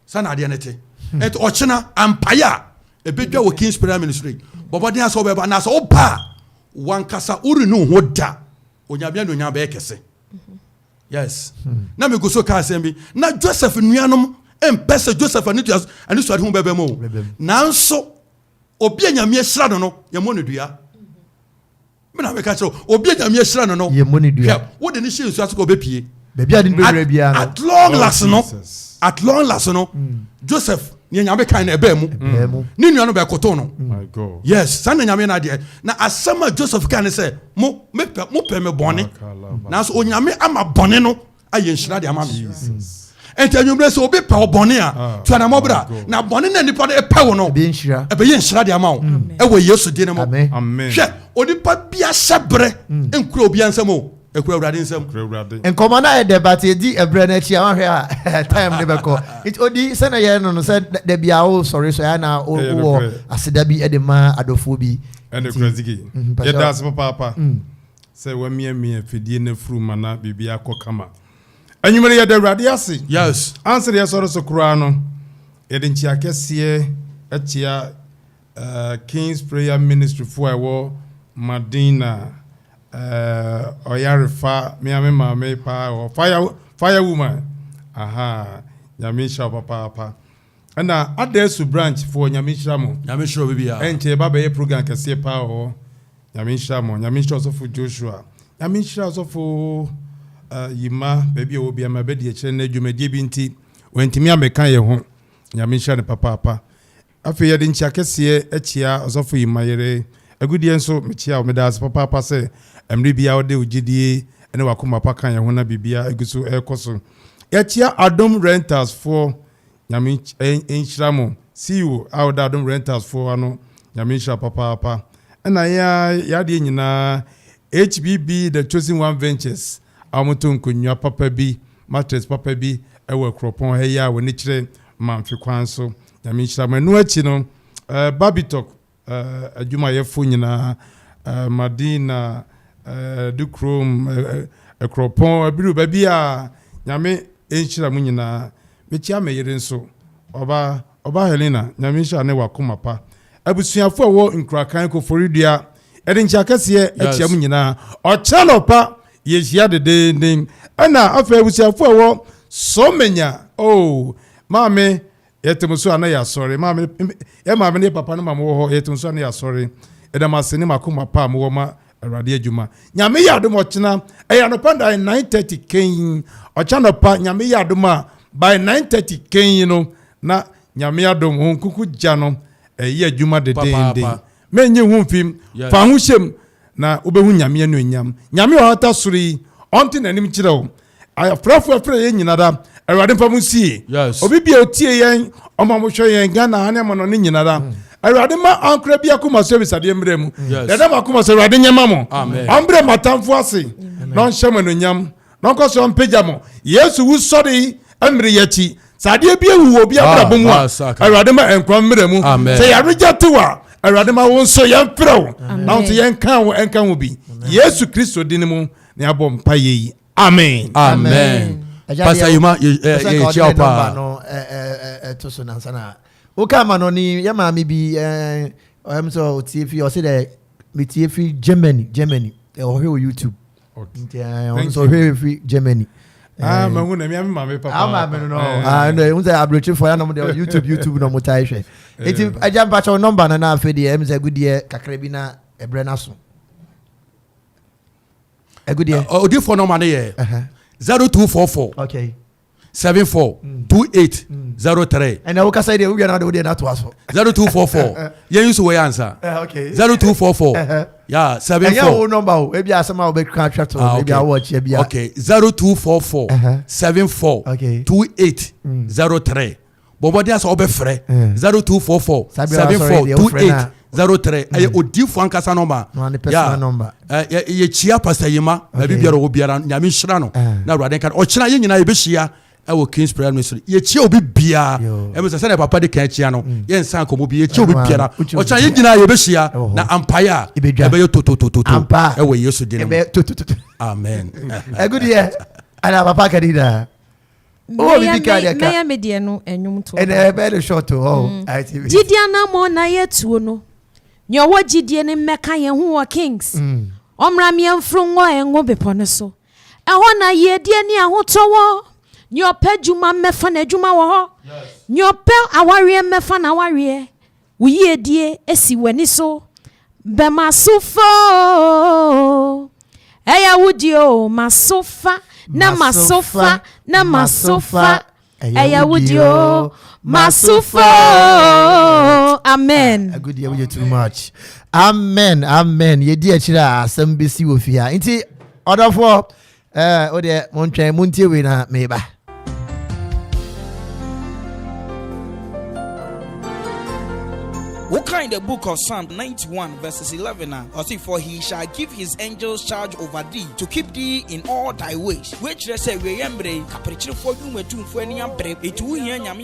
Saa na adeɛ no te. Nti ɔkyena, ampaeɛ a ɛbɛdwa wɔ King's Prayer Ministry, bɔ mmɔden ara sɛ wobɛba, na sɛ woba a, wankasa worennu wo ho da. Onyame anuonyam bɛyɛ kɛse. Yes. Na megu so ka asɛm bi. Na Joseph nuanom mpɛ sɛ Joseph anisoadehu bɛba mu o. Nanso, Obi a Nyame ahyira no no, yɛmmɔ no dua. Me na meka kyerɛ wo, obi a Nyame ahyira no no, yɛmmɔ no dua. Hwɛ, wode no hyɛ nsuo ase kɔ ɔbɛpie. Baabi a de no bɛwura biara no. At long last no, at long last no, Joseph, nea Nyame kan no ɛbaa mu. Ɛbaa mu. Ne nua no bɛkoto no. Yes, saa na Nyame no adeɛ. Na asɛm a Joseph kan ne sɛ, mo, mepɛ, mopɛ me bɔne. Nanso Onyame ama bɔne no ayɛ nhyira de ama me. Nti anwummerɛ sɛ obi pɛ wo bɔne a, ah, tu anammɔ bra. Na bɔne na nipa no pɛ wo no, ɛbɛyɛ nhyira de ama wo. Mm. Ɛwɔ Yesu din mu. Hwɛ, Onipa bi ahyɛ berɛ mm. nkura obiara nsam o, ɛkura Awurade nsam. Nkɔmmɔ no ayɛ dɛ but yɛdi ɛberɛ no akyi a wahwɛ a time no bɛkɔ. Nti odi sɛnea yɛyɛ no no sɛ da bi a wosɔre so ɛyɛ na wowɔ aseda bi de ma adɔfoɔ bi. Ɛne kura zigi. Mhm, Yɛda ase papaapa mm. sɛ wamiamia afidie no afuru ma na biribi akɔ kama. Anwummere yɛda Awurade ase. Yes. Ansa na yɛsɔre so koraa no, yɛde nkyia kɛseɛ akyia King's Prayer Ministry foɔ a ɛwɔ Madina, Ɔyarefa, me ara me maame paa wɔ fire, fire woman, aha, Nyame nhyira wo papaapa. Ɛna Adasu branch foɔ, Nyame nhyira mo. Nyame nhyira obi biara. Ɛnkyɛ yɛba bɛyɛ program kɛseɛ paa wɔ hɔ. Nyame nhyira mo. Nyame nhyira ɔsɔfo Joshua. Nyame nhyira ɔsɔfo uh, Yima, baabi a ɔwɔ biara ma bɛdi akyerɛ nnɛ dwumadie bi nti, wantumi ammɛka yɛn ho. Nyame nhyira no papaapa. Afei yɛde nkyia kɛseɛ kyia Ɔsɔfo Yima yere Agudeɛ nso mekyia wo. Meda ase papaapa sɛ mmerɛ biara wode wo gyedie ne w'akoma pa ka yɛn ho na biribiara gu so rekɔ so. Yɛkyia Adom Rentals foɔ, Nyame nhyira mo. CEO a woda Adom Rentals foɔ ano, Nyame nhyira wo papaapa. Ɛna yɛn ara yɛn adeɛ nyinaa HBB The Chosen One Ventures a wɔtɔ nkonnwa papa bi, mattress papa bi wɔ Akuropɔn ha yi a w'ani kyerɛ Mamfe kwan so. Nyame nhyira mo. Ɛno akyi no, eh, Babitok eh, adwumayɛfo nyinaa, eh, Madina, eh, Dukrom, eh, Akuropɔn, Abiru, baabi a Nyame nhyira mo nyinaa. Mekyia me yere nso, ɔba, ɔba Helena, Nyame nhyira ne wakoma pa. Abusuafo a ɛwɔ Nkurakan, Koforidua, yɛde nkyia kɛseɛ akyia mo nyinaa. Ɔkyena nɔpa, Yɛhyia dedeenden. Ɛna afei abusuafoɔ a ɛwɔ Somenya, oh, maame, yɛte mo so a na yɛasɔre. Maame, yɛ maame ne yɛ papa no ma mowɔ hɔ, yɛte mo so a na yɛasɔre. Yɛda mo ase ne mo akoma pa a mowɔ ma Awurade adwuma. Nyame yɛ adom ɔkyena, ɛyɛ anɔpa by 9:30 kɛn. Ɔkyena anɔpa, Nyame yɛ adom a, by 9:30 kɛn no, na Nyame adom, Honhom Kronkron gya no, ɛyɛ adwuma dedeenden. Mɛnyi ho mfim, fa ho hyɛ mu. Na wobɛhu Nyame anuonyam. Nyame a ɔhata soro yi, ɔnte n'anim nkyerɛ wo. Afrɛfo ɛfrɛ yɛn nyina da, Awurade mfa mo nsie. Yes. Obi bia otie yɛn, ɔma mo hwɛ yɛn Ghana ha ne amanɔne nyina da. Awurade ma ankora bi akoma so abisadeɛ mmerɛ mu. Yes. Yɛda mo akoma so, Awurade nyɛ ma mo. Amen. Ɔmbrɛ mo atamfo ase, na ɔnhyɛ mo anuonyam. Na ɔnkɔ so mpagya mo. Yesu wusɔre yi mmere yɛ akyi. Sɛ adeɛ bi awu wɔ obi abrabɔ mu a, Awurade ma nkwa mmerɛ mu. Sɛ yaregya te wo a, Awurade ma wo nso yɛmfrɛ wo na wo nso yɛnka wo nka ho bi. Yesu Kristo din mu na yɛabɔ mpaeɛ yi. Amen. Amen. Pastor Yuma, yɛkyia wo paa. Ɛto so nansa na woka ma no ni yɛ maame bi ɔyɛm sɛ ɔtie fi ɔse dɛ metie fi Germany Germany ɔhwɛ wɔ YouTube. nti ɔno nso ɔhwɛ fi germany ah mahu na mi ame maame papa ah maame no no ah no ehun sɛ aburokyifo ya na ɔmo de youtube youtube na ɔmo taa hwɛ eti agya mpakyɛw nɔmba no na afei deɛ ɛmu sɛ agudeɛ kakra bi na ɛbrɛ na so agudeɛ odifoɔ nɔmba no yɛ 0244 okay 74 28 03. ɛnna wo kasa yi deɛ wowia na wode wodeɛ no atoa so. 0244 yɛn nso wɔ yɛ ansa. 0244 ya 74. ɛnyɛ wo nɔmba o ebi asɛm a wobɛka atwa to ebi awɔ ɔkyɛ bi a. okay 0244 74 28 03 bɔ mmɔden asɛ wobɛfrɛ 0244 74 28 03 ɛyɛ odiifo ankasa nɔmba yɛkyia pastor yima baabi biara ɔwɔ biara nyame nhyira no na awurade nka ɔkyena yɛn nyinaa yɛbɛhyia ɛwɔ kings prayer ministry yɛkyia obi biara ɛmu sɛ sɛdeɛ papa de kan kyia no yɛnsa nkɔmmɔ bi yɛkyia obi biara ɔkyena yɛn nyinaa yɛbɛhyia na ampaeɛ a ɛbɛyɛ tototototo ɛwɔ yesu din mu amen ɛgudeɛ ana papa kadi daa Wowɔ biribi ka deɛ ka. Mɛyɛ me deɛ no ɛnwom to. Ɛnɛ ɛbɛyɛ no short o. Mm. Gyidie anammɔn na yɛtuo no. Nea ɔwɔ gyidie no mmɛka yɛn ho wɔ Kings. Mm. Ɔmmra meɛmforo ngɔ ɛngo bepɔ no so. Ɛhɔ na yiedie ne ahotɔ wɔ. Nea ɔpɛ adwuma mmɛfa n'adwuma wɔ hɔ. Nea ɔpɛ awareɛ mmɛfa n'awareɛ. Wo yiedie si w'ani so. Bɛ m'aso fa o, ɛyɛ wo deɛ o, m'aso fa, na m'aso fa, na m'aso fa, ɛyɛ wo deɛ o, m'aso fa o, amen. Ah, agudeɛ woyɛ too much. Amen, amen. Yɛdi akyire a asɛm bɛsi wɔ fie ha. Nti ɔdɔfoɔ, eh, wo deɛ montwɛn, montie wei na meba. Wokan the Book of Psalm 91 verses 11 a, ɔse, "For he shall give his angels charge over thee to keep thee in all thy ways." Wei kyerɛ sɛ awieeɛ mmerɛ yi, kaperekyerefoɔ dwumatumfoɔ ani abere, enti wohia Nyame.